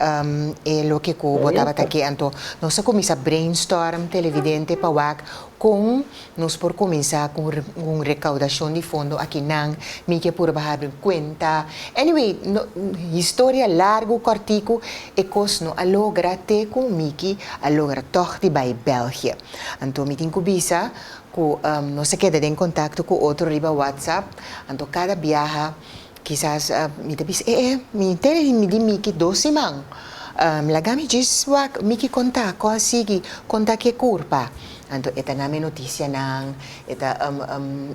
e loke ku bo tabata ke. Anto nos a kuminsá brainstorm televidente pa wak kon nos por kuminsá ku un rekaudashon di fondo akinan, mi ke purba habri un kuenta. Anyway, no historia largu kòrtiku e kos no a logra te ku Miki a logra tòg di bai België. Anto mi tin ku bisa ku nos a keda den kontakto ku otro riba WhatsApp, anto kada biaha Kisas mi ta bisa, e e, mi tene di midi Miki dos siman. Laga mi djis wak Miki konta kon a sigui, konta ke kurpa. Anto e ta na mi notisianan, e ta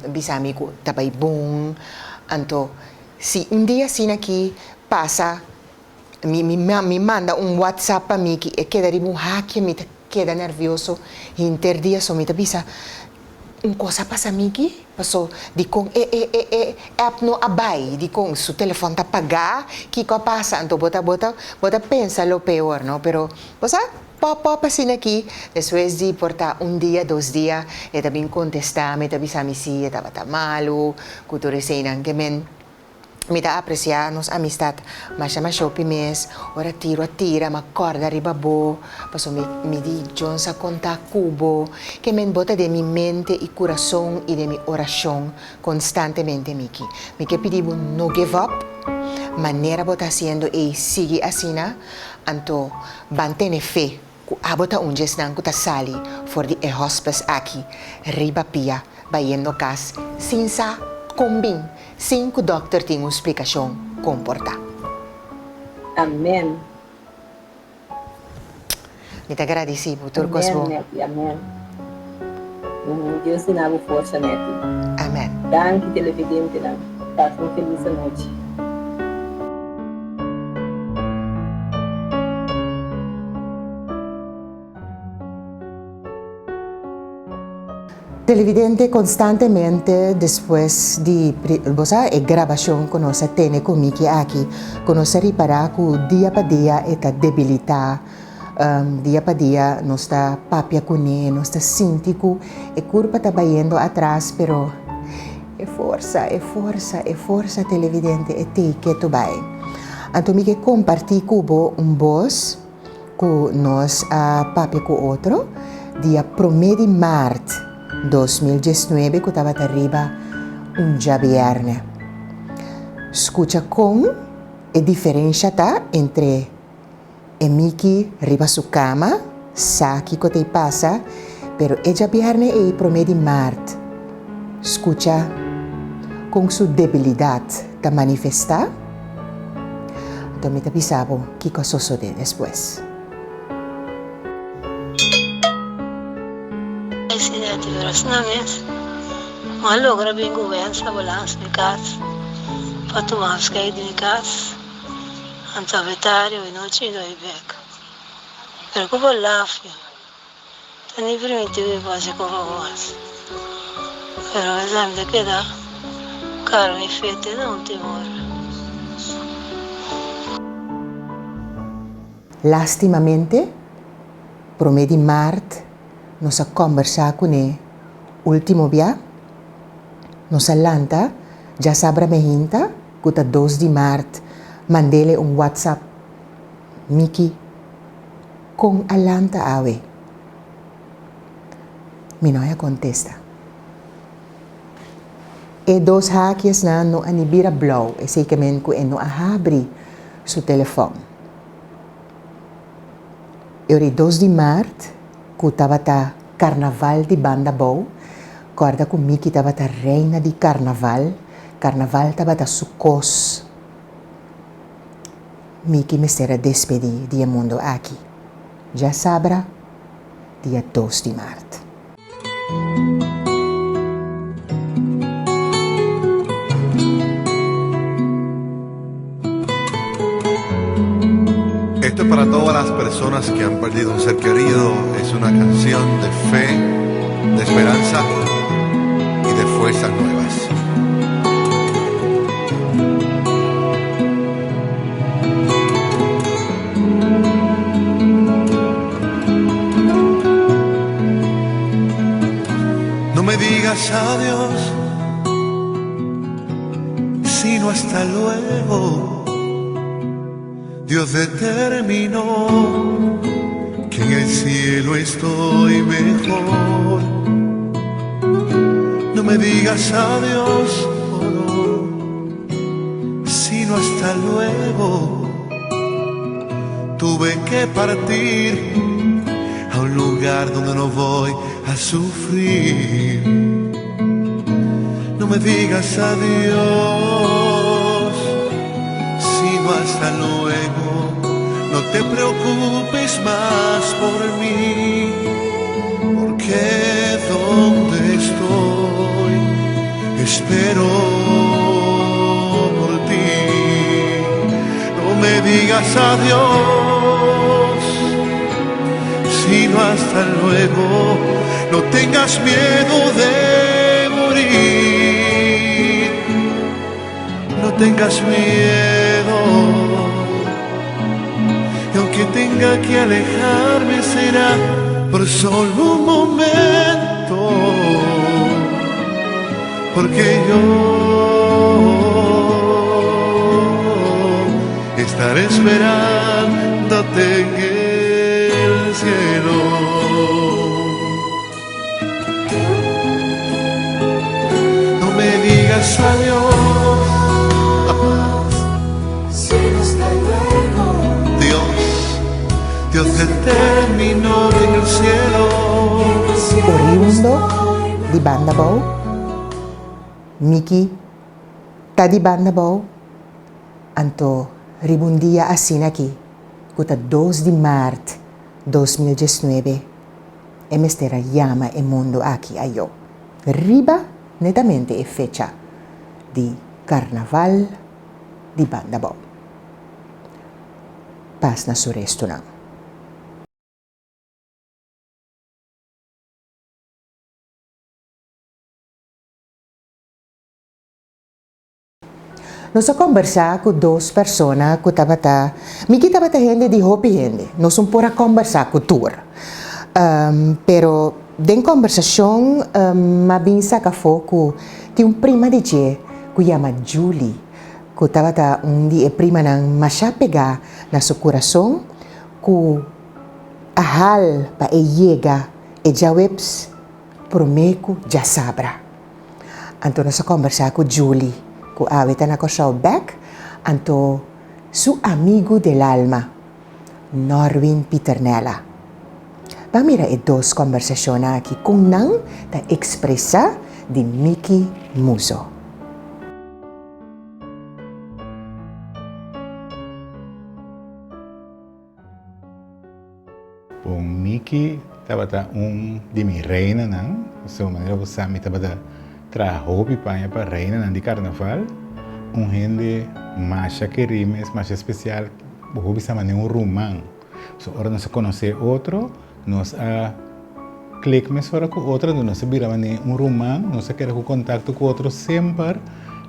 bisa mi ku ta bai bon. Anto si un dia asina aki pasa, mi mi mi manda un whatsapp pa Miki, e keda riba un hakia, mi ta keda nervioso hinter dia, so mi ta bisa, Un kos a pasa Miki, paso dikon e e e e app no a bai, dikon su telefòn ta pagá, kiko a pasa? Anto bo ta bo ta bo ta pensa lo peor no, pero bo sa pòp pòp asina aki, despues di por ta un dia dos dia e ta bin kontestá mi, e ta bisa mi si e tabata malu ku tur eseinan ke men. Mi ta apresiá nos amistat masha masha hopi mes. Ora tiro a tira, m'a kòrda riba bo, pasobra mi mi di Jones a kontá ku bo. Ke men bo ta den mi mente i kurason i den mi orashon konstantemente, Miki. Mi ke pidi bo no give up, manera bo ta hasiendo ei sigui asina, anto ban tene fe ku abo ta un dje esnan ku ta sali for di e hospice aki riba pia bayendo kas sin sa kon bin. Sin ku dòkter tin un splikashon kon por ta. Amen. Mi ta gradisí bo tur kos bo. Amen Netty, amen. Dios duna bo forsa Netty. Amen. Danki televidentenan. Pasa un felis anochi. Televidente constantemente despues di bo sa e grabacion cu nos a tene cu Miki aki cu nos a ripara cu dia pa dia e ta debilita, dia pa dia nos ta papia cune, nos ta sinti cu e curpa ta bayendo atras pero e forsa, e forsa, e forsa televidente e tey keto bay. Anto mi ke comparti cu bo un bos. Ku nos a papia ku otro dia promé di mart 2019 ku tabata riba un djabièrnè. Skucha kon e diferensha ta entre e Miki riba su kama, sa kiko ta e pasa, pero e djabièrnè ei promé di mart, skucha kon su debilidat ta manifestá. Anto mi ta bisa bo kiko a sosodé despues. Presidente, pero asina mes mi a logra bin ku wensa balans mi kas pa tuma afskeit di mi kas, anto abetario e nochi mi ta bai bek. Pero ku bo lafia ta ni permiti mi pasa ku bo mas. Pero esei mi ta keda kara mi fe te na ultimo ora. Lastimamente, promé di mart nos a kòmbersá kuné último bia. Nos a lanta djasabra mehinta ku ta dos di mart mand'ele un whatsapp, Miki, kon a lanta awe? Mi no a kontesta. E dos hakiesnan no a ni bira blou, esei ke men ku e no a habri su telefòn. E ora e dos di mart, ku tabata karnaval di Banda Bou, kòrda ku Miki tabata reina di karnaval, karnaval tabata su kos. Miki mester a despedí di e mundu aki. Djasabra, dia dos di mart. Esto es para todas las personas que han perdido un ser querido. Es una canción de fe, de esperanza y de fuerzas nuevas. No me digas adiós, sino hasta luego. Dios determinó que en el cielo estoy mejor. No me digas adiós, oh no, sino hasta luego. Tuve que partir a un lugar donde no voy a sufrir. No me digas adiós, sino hasta luego. No te preocupes más por mí, porque donde estoy espero por ti. No me digas adiós, sino hasta luego. No tengas miedo de morir, no tengas miedo. Y aunque tenga que alejarme será por solo un momento, porque yo estaré esperándote en el cielo. No me digas adiós, sino hasta luego. Dios, Dios determinó en el cielo. Oriundo di Banda Bou, Miki ta di Banda Bou, anto riba un dia asina aki, ku ta dos di mart 2019, e mester a yama e mundu aki ayó, riba netamente e fecha di Karnaval di Banda Bou. Pas na su restunan. Nos a kombersá ku dos persona ku tabata, Miki tabata hende di hopi hende, nos un por a kombersá ku tur. Pero den kombersashon m'a bin saka afó ku tin un prima di dje ku yama Julie, ku tabata un di e primanan masha pegá na su kurason ku a hal pa e yega e djaweps promé ku djasabra. Anto nos a kombersá ku Julie, ku awe ta na Kòrsou bèk, anto su amigu del alma, Norwin Pieternella. Ban mira e dos kombersashonnan aki kon nan ta ekspresá di Miki Muzo. Bon Miki tabata un di mi reinanan, pasobra manera bo sa mi tabata traha hopi paña pa reinanan di karnaval. Un hende masha kerí mes, masha spesial, bo hopi sa manera un ruman. So ora nos a konosé otro, nos a. klik mesora ku otro, anto nos a bira manera un ruman, nos a keda ku kontakto ku otro semper.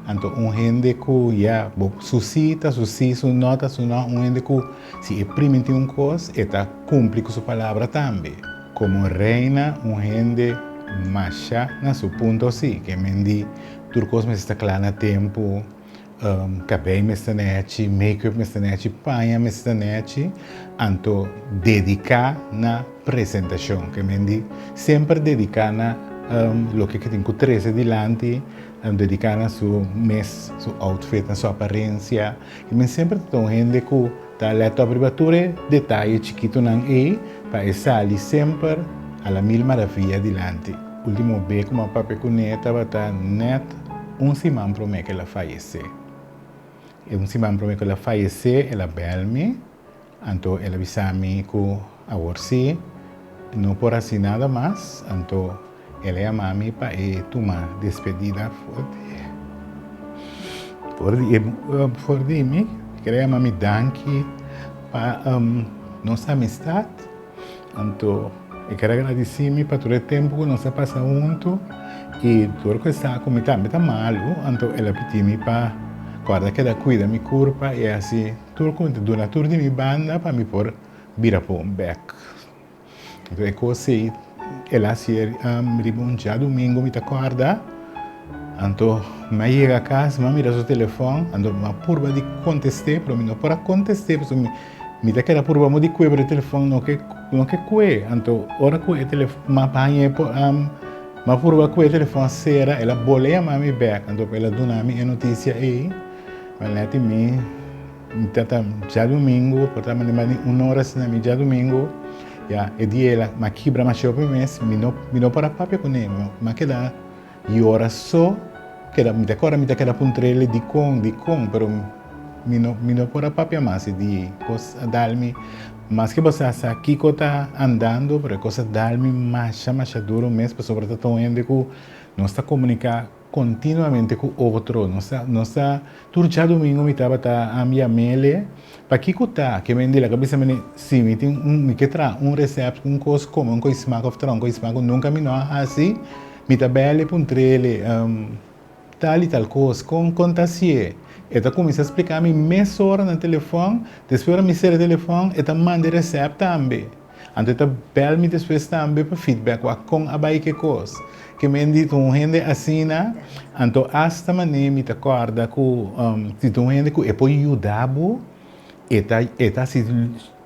Anto un hende ku ya bo su sí ta su sí, su no ta su no, un hende ku si e primintí un kos e ta kumpli ku su palabra tambe. Komo reina un hende masha na su punto sí, ke men di tur kos mester ta kla na tempu, kabei mester nechi, make-up mester nechi, paña mester nechi, anto dediká na presentashon, ke men di semper dediká na loke ke tin ku trese dilanti, dediká na su mes, su outfit, na su aparensia, ke men semper ta un hende ku ta lèt òp riba tur e detaye chikitunan ei pa e sali semper a la mil maravilla dilanti. Ultimo be ku mi a papia kuné tabata nèt un siman promé ku el a fayesé. E un siman promé ku el a fayesé el a bèl mi, anto el a bisa mi ku awor sí no por hasi nada mas, anto El a yama mi pa e tuma despedida for di for di e for di mi. E ker a yama mi danki pa nos amistat. Anto e ker a gradisí mi pa tur e tempu ku nos a pasa huntu i tur ku e sa ku mi tambe ta malu. Anto el a pidi mi pa kòrda keda kuida mi kurpa i hasi tur ku mi ta duna tur di mi banda pa mi por bira pon bèk. Anto e kos ei el a hasié riba un djadumingu mi ta kòrda. Anto mi a yega kas mi a mira su telefòn, anto mi a purba di kontest'é pero mi no por a kontest'é pasobra mi ta keda purba mo di kue pero e telefòn no ke no ke kue. Anto ora ku e telefòn mi a hañ'é mi a purba kue e telefòn a sera el a bolbe yama mi bèk anto el a duna mi e notisia ei. Nèt mi. Mi ta ta djadumingu, por ta manda manda un ora asina mi djadumingu, ya e dia el a mi a kibra masha hopi mes, mi no mi no por a papia kuné, mi a keda yora so, keda mi ta kòrda mi ta keda puntr'el dikon dikon, pero mi no mi no por a papia mas e dia ei, kos a dal mi, maske bo sa sa kiko ta andando, pero e kos a dal mi masha masha duru mes, pasobra ta ta un hende ku nos ta komuniká. Continuamente cu otro. Nos ta, nos ta, tur djadumingo mi tabata ambia mele. Pakico ta ke men di laga bisa mene, si mi tin un, mi ke traha un recept, un cos come, un coi smaak of traha un coi smaak cu nunca mi no a haci, mi ta bel e puntrele, tal y tal cos, con, con ta hacié? E ta cuminsa splica mi mesora na telefon, despues ora mi cera e telefon, e ta manda e recept tambe. Anto e ta bel mi despues tambe pa feedback wak kon a bai ke kos. Ke men di ta un hende asina, anto asta manera mi ta kòrda ku si ta un hende ku e por yuda bo, e ta e ta hasi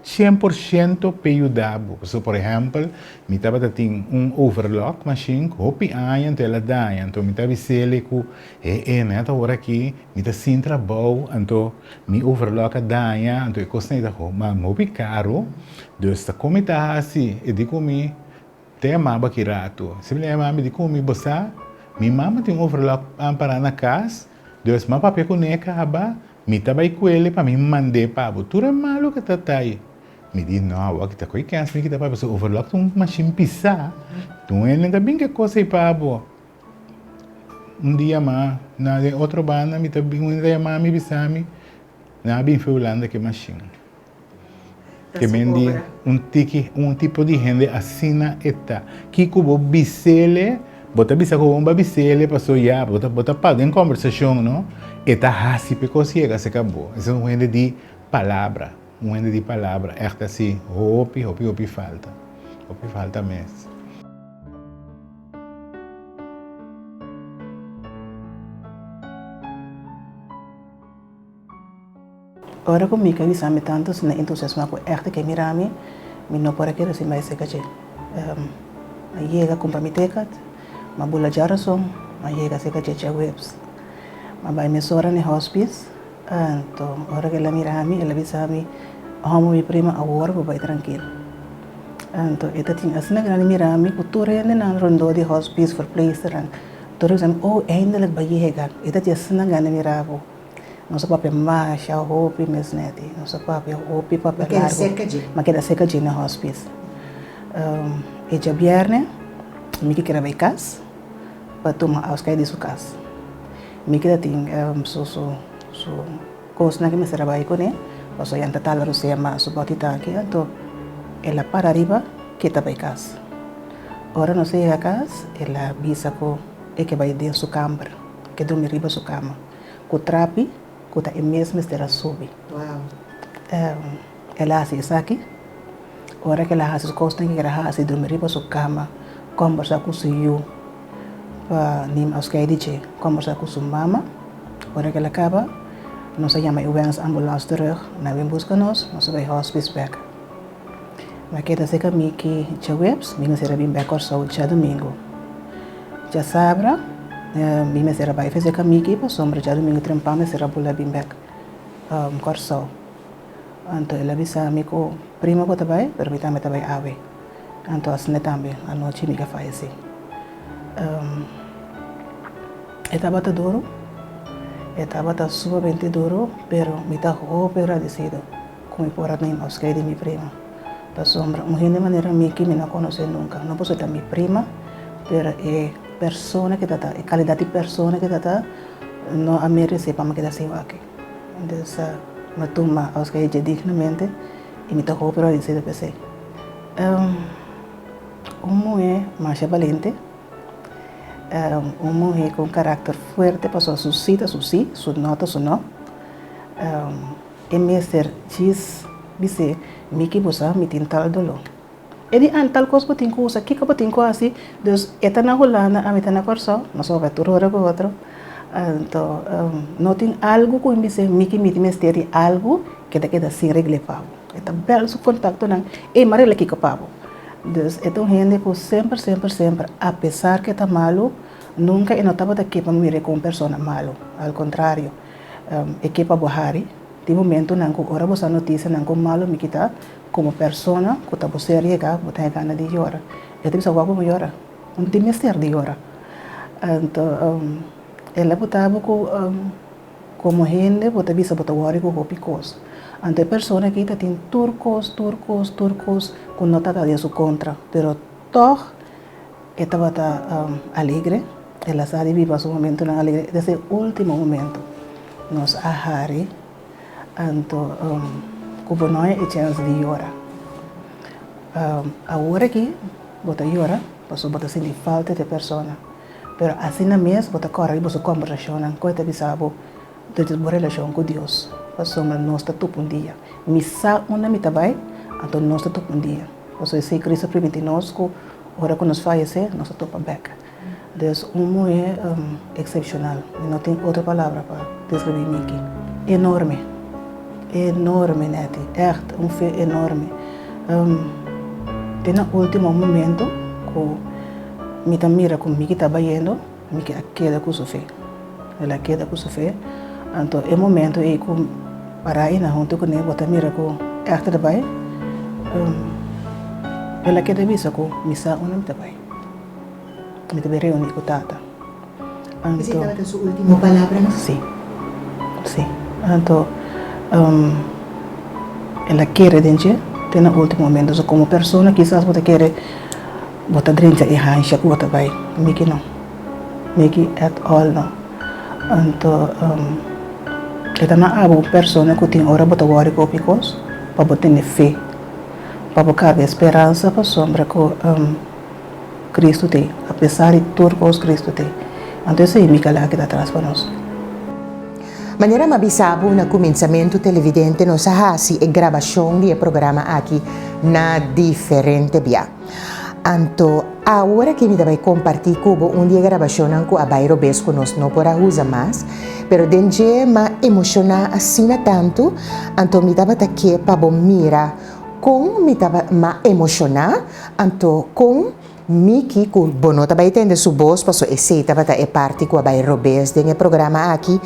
100% p'e yuda bo. Pasobra por ehèmpel mi tabata tin un overlock machine ku hopi aña anto el a daña, anto mi ta bis'el ku e e nèt awor aki mi ta sin trabou anto Mi overlock a daña, anto e kosnan ei ta ma hopi karo, dus ta kon mi ta hasi? E di ku mi, Ta yama bo aki ratu. Si mi yama mi di ku mi, Bo sa, mi mama tin un overlock pará na kas, dus m'a papia kuné kaba, mi ta bai kuele pa mi mand'é pa bo. Tur e malu ke ta ta ei. Mi di, No, awor aki ta koe kens mi kita papia, pasobra overlock ta un mashin pisá, tur hende ta bin ke kos ei pa bo. Un dia ma na den otro banda mi ta bin un ta yama mi bisa mi nan a bin fe Hulanda ke mashin. Ke men di un tiki un tipo di hende asina e ta. Kiko bo bisele bo ta bisa ku bo ba bisele paso ya bo ta bo ta pa den kombersashon no e ta hasi p'e kos yega serka bo. Esei un hende di palabra un hende di palabra ègt asi hopi hopi hopi falta hopi falta mes. Ora ku Mika bisa mi tantu asina entusiasmá ku ègt e ke mira mi, mi no por a kere sin bai serka dje. Mi a yega kumpra mi ticket, mi a bula djarason, mi a yega serka dje djaweps. Mi a bai mesora na e hospice, anto ora ku el a mira mi, el a bisa mi, Hòmber mi prima, awor bo bai trankil. Anto e ta tin asina grandi mira mi ku tur hendenan rondó di hospice, verpleegsternan, tur a bisa mi, oh, eindelijk bo a yega. E ta tin asina grandi mira bo. Nos a papia masha hopi mes neti. Nos a papia hopi papia Bo keda largu. serka dje? Mi a keda serka dje na hospice. E djabièrnè mi ke keda bai kas pa tuma afskeit di su kas. Mi keda tin su su su. Kosnan ku mester a bai kuné, pasobra yan ta tala rosea mas su bòti tanki, anto el a para riba ke ta bai kas. Ora nos a yega kas, el a bisa ku e ke bai den su kamber, e ke drumi riba su kama, ku trapi ku ta e mes mester a subi. El a hasi esaki. Ora ku el a hasi su kosnan ku e ker a hasi, drumi riba su kama, kòmbersá ku su yu pa nim afskeid di dje, kòmbersá ku su mama. Ora ku el a kaba, nos a yama e wens ambulans terug, nan a bin buska nos, nos a bai hòspis bèk. Mi a keda serka mi ki djaweps, mi mester a bin bèk Kòrsou djadumingu. Djasabra mi mester a bai fe serka Miki pasobra djadumingu trempan mester a bula bin bèk Kòrsou. Anto el a bisa mi ku prima bo ta bai, pero mi tambe ta bai awe. Anto asina tambe anochi mi a fayesé. E tabata duru, e tabata sumamente duru, pero mi ta hopi agradesido. Ku mi por a bin afskeid di mi prima. Pasobra un hende manera mi ki mi no konosé nunka. No pasobra e ta mi prima, pero e persona ke ta ta, e kalidat di persona ke ta ta, no a meresé pa mi keda sin wak. Dus mi a tuma afskeid dje dignamente i mi ta hopi agradesido p'esei. Un muhé masha balente, un muhé ku un karakter fuerte pasobra su sí ta su sí, su no ta su no. E mester djis bis'é, Miki bo sa mi tin tal doló. E di, An tal kos bo tin ku usa, kiko bo tin ku hasi? Dus e ta na Hulanda, ami ta na Kòrsou, nos a papia tur ora ku otro. Anto no tin algu ku mi bis'é, Miki mi tin mester di algu ke ta keda sin regl'é pa bo. E ta bèl su kontaktonan, Ey, mi a regla kiko pa bo. Dus e ta un hende ku semper, semper, semper, apesar ku e ta malu, nunka e no tabata ke pa mir'é komo un persona malu, al kontrario. E ke pa bo hari. Tin momentunan ku ora bo sa notisianan kon malu mi kita komo persona ku ta bo ser yega bo ta gana di yora. E ta bisa wak bo yora. No tin mester di yora. Anto el a buta bo ku komo hende bo ta bisa bo ta wòri ku hopi kos. Anto e persona aki ta tin tur kos tur kos tur kos ku no ta den su kontra pero tòg E tabata alegre, el a sa di biba su momentunan alegre desde e ultimo momento. Nos a hari, anto ku bo no a e chèns di yora. Awor aki bo ta yora pasobra bo ta sinti falta di e persona, pero asina mes bo ta kòrda riba su kòmbersashonnan ku e ta bisa bo di bo relashon ku Dios, pasobra nos ta tupa un dia. Mi sa unda mi ta bai, anto nos ta tupa un dia. Pasobra esei Cristo a primiti nos ku Ora ku nos fayesé, nos ta topa bèk. Dus un muhé eksepshonal. Mi no tin otro palabra pa deskribí Miki. Enorme. Enorme, Netty. Ègt, un fe enorme. Te na último momento ku mi ta mira ku Miki ta bayendo, Miki a keda ku su fe. El a keda ku su fe. Anto e momento ei ku pará einan huntu kuné bo ta mira ku ègt ta bai. El a keda bisa ku mi sa unda mi ta bai. Mi ta bai reuní ku tata. Anto. Esei tabata su último palabranan? Sí. Sí. Anto el a kere den dje te na último momento. So komo persona kisas bo ta kere bo ta drencha e hansha ku bo ta bai. Mi ki no. Miki et al no. Anto e ta na abo un persona ku tin ora bo ta wòri ku hopi kos pa bo tene fe, pa bo karga e speransa pasobra ku Cristo t'ei, apesar di tur kos Cristo t'ei. Anto esei mi kala a keda atras pa nos. Manera mi a bisa bo na kuminsamentu televidente nos a hasi e grabashon di e programa aki na diferente bia. Anto awor aki mi ta bai kompartí ku bo un di e grabashonnan ku a bai robes ku nos no por a usa mas, pero den dje m'a emoshoná asina tantu, anto mi tabata ke pa bo mira kon mi taba m'a emoshoná, anto kon Miki, ku bo no ta bai tende su bos paso esei tabata e parti ku a bai robes den e programa aki,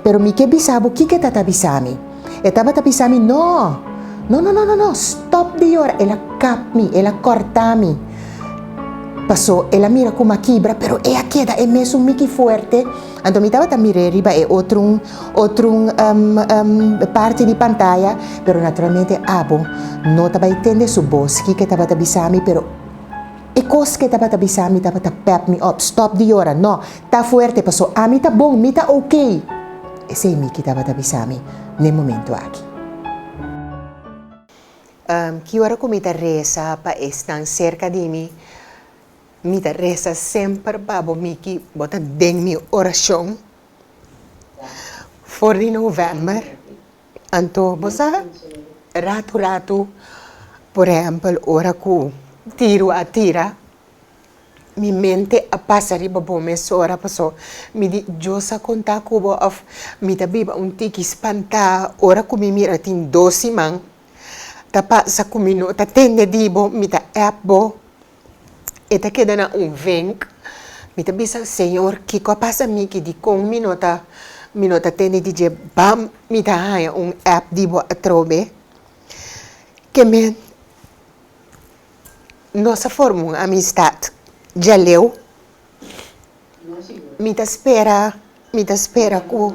pero mi ke bisa bo kiko e ta ta bisa mi. E tabata bisa mi, No! No, no, no, no, no! Stòp di yora! El a kap mi, el a kòrta mi. Paso el a mira ku mi a kibra, pero e a keda e mesun Miki fuerte. Anto mi tabata mir'é riba e otro otro parti di pantaya, pero naturalmente abo no ta bai tende su bos kiko e tabata bisa mi, pero E kos ke tabata bisa mi tabata pep mi op, stop di yora, no, ta fuerte paso ami ta bon, mi ta ok. Esei Miki tabata bisa mi n'e momento aki. Ki ora ku mi ta resa pa esnan serka di mi? Mi ta resa semper pa bo Miki, bo ta den mi orashon for di novèmber. Anto bo sa ratu ratu, por ehèmpel ora ku tiru a tira, mi mente a pasa riba bo mesora paso mi di Dios a konta ku bo òf mi ta biba un tiki spantá ora ku mi mira tin dos siman ta pasa ku mi no ta tende di bo, mi ta app bo. E ta keda na un venk. Mi ta bisa, Señor, kiko a pasa mi ki dikon mi no ta mi no ta tende di dje? Bam! Mi ta haña un app di bo atrobe. Ke men nos a forma un amistat djaleu. Mi ta spera, mi ta spera ku.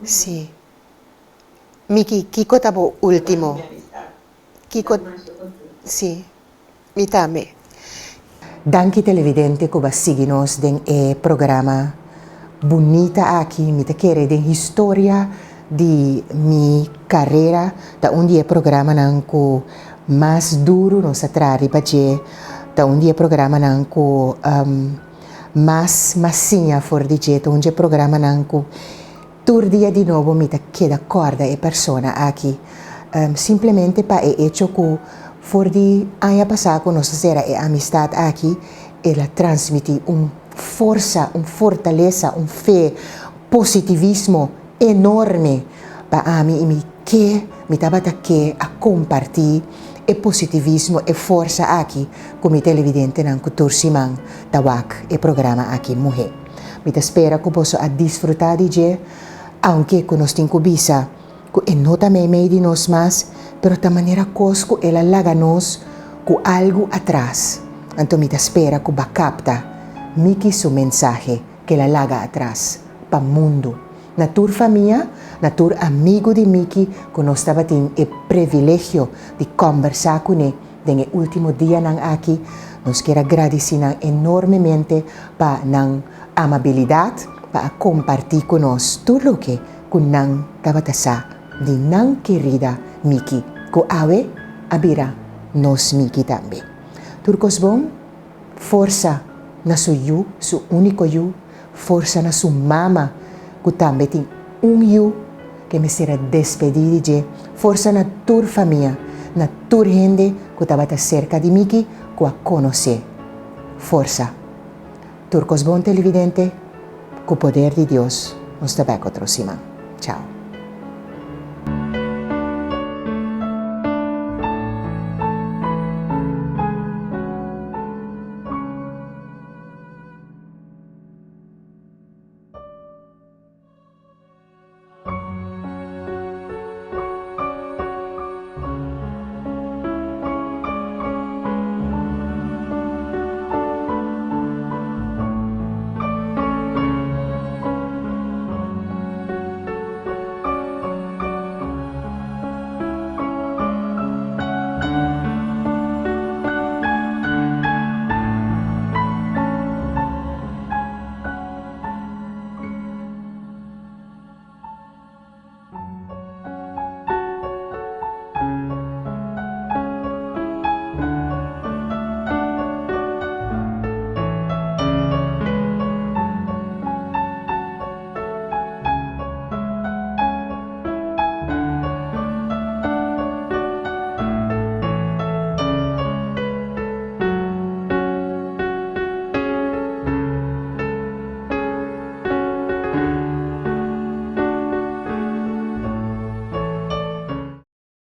Sí. Miki, kiko ta bo último? Kiko, sí, mi tambe. Danki televidente ku bo a sigui nos den e programa bunita aki. Mi ta kere den historia di mi karera ta un di e programanan ku mas duru nos a traha riba dje, ta un di e programanan ku Mas m'a siña for di dje ta un dje programanan ku tur dia di nobo mi ta keda kòrda e persona aki. Simplemente pa e echo ku for di aña pasá ku nos a sera e amistat aki, el a transmití un forsa, un fortalesa, un fe, positivismo enorme pa ami i mi ke, mi tabata ke a kompartí e positivismo, e forsa aki ku mi televidentenan ku tur siman ta wak e programa aki Muhé. Mi ta spera ku boso a disfrutá di dje, aunke ku nos tin ku bisa ku e no ta meimei di nos mas, pero ta manera kos ku el a laga nos ku algu atras. Anto mi ta spera ku ba kapta Miki su mensahe ku el a laga atras pa mundu. Na tur famia, na tur amigu di Miki ku nos tabatin e previlegio di kòmbersá kuné den e último dianan aki, nos kier a gradisí nan enormemente pa nan amabilidat pa a kompartí ku nos tur loke ku nan tabata sa di nan kerida Miki, ku awe a bira nos Miki tambe. Tur kos bon, forsa na su yu, su úniko yu, Forsa na su mama ku tambe tin un yu ke mester a despedí di dje. Forsa na tur famia, na tur hende ku tabata serka di Miki ku a konosé. Forsa. Tur kos bon televidente, ku poder di Dios nos ta bek otro siman. Chao.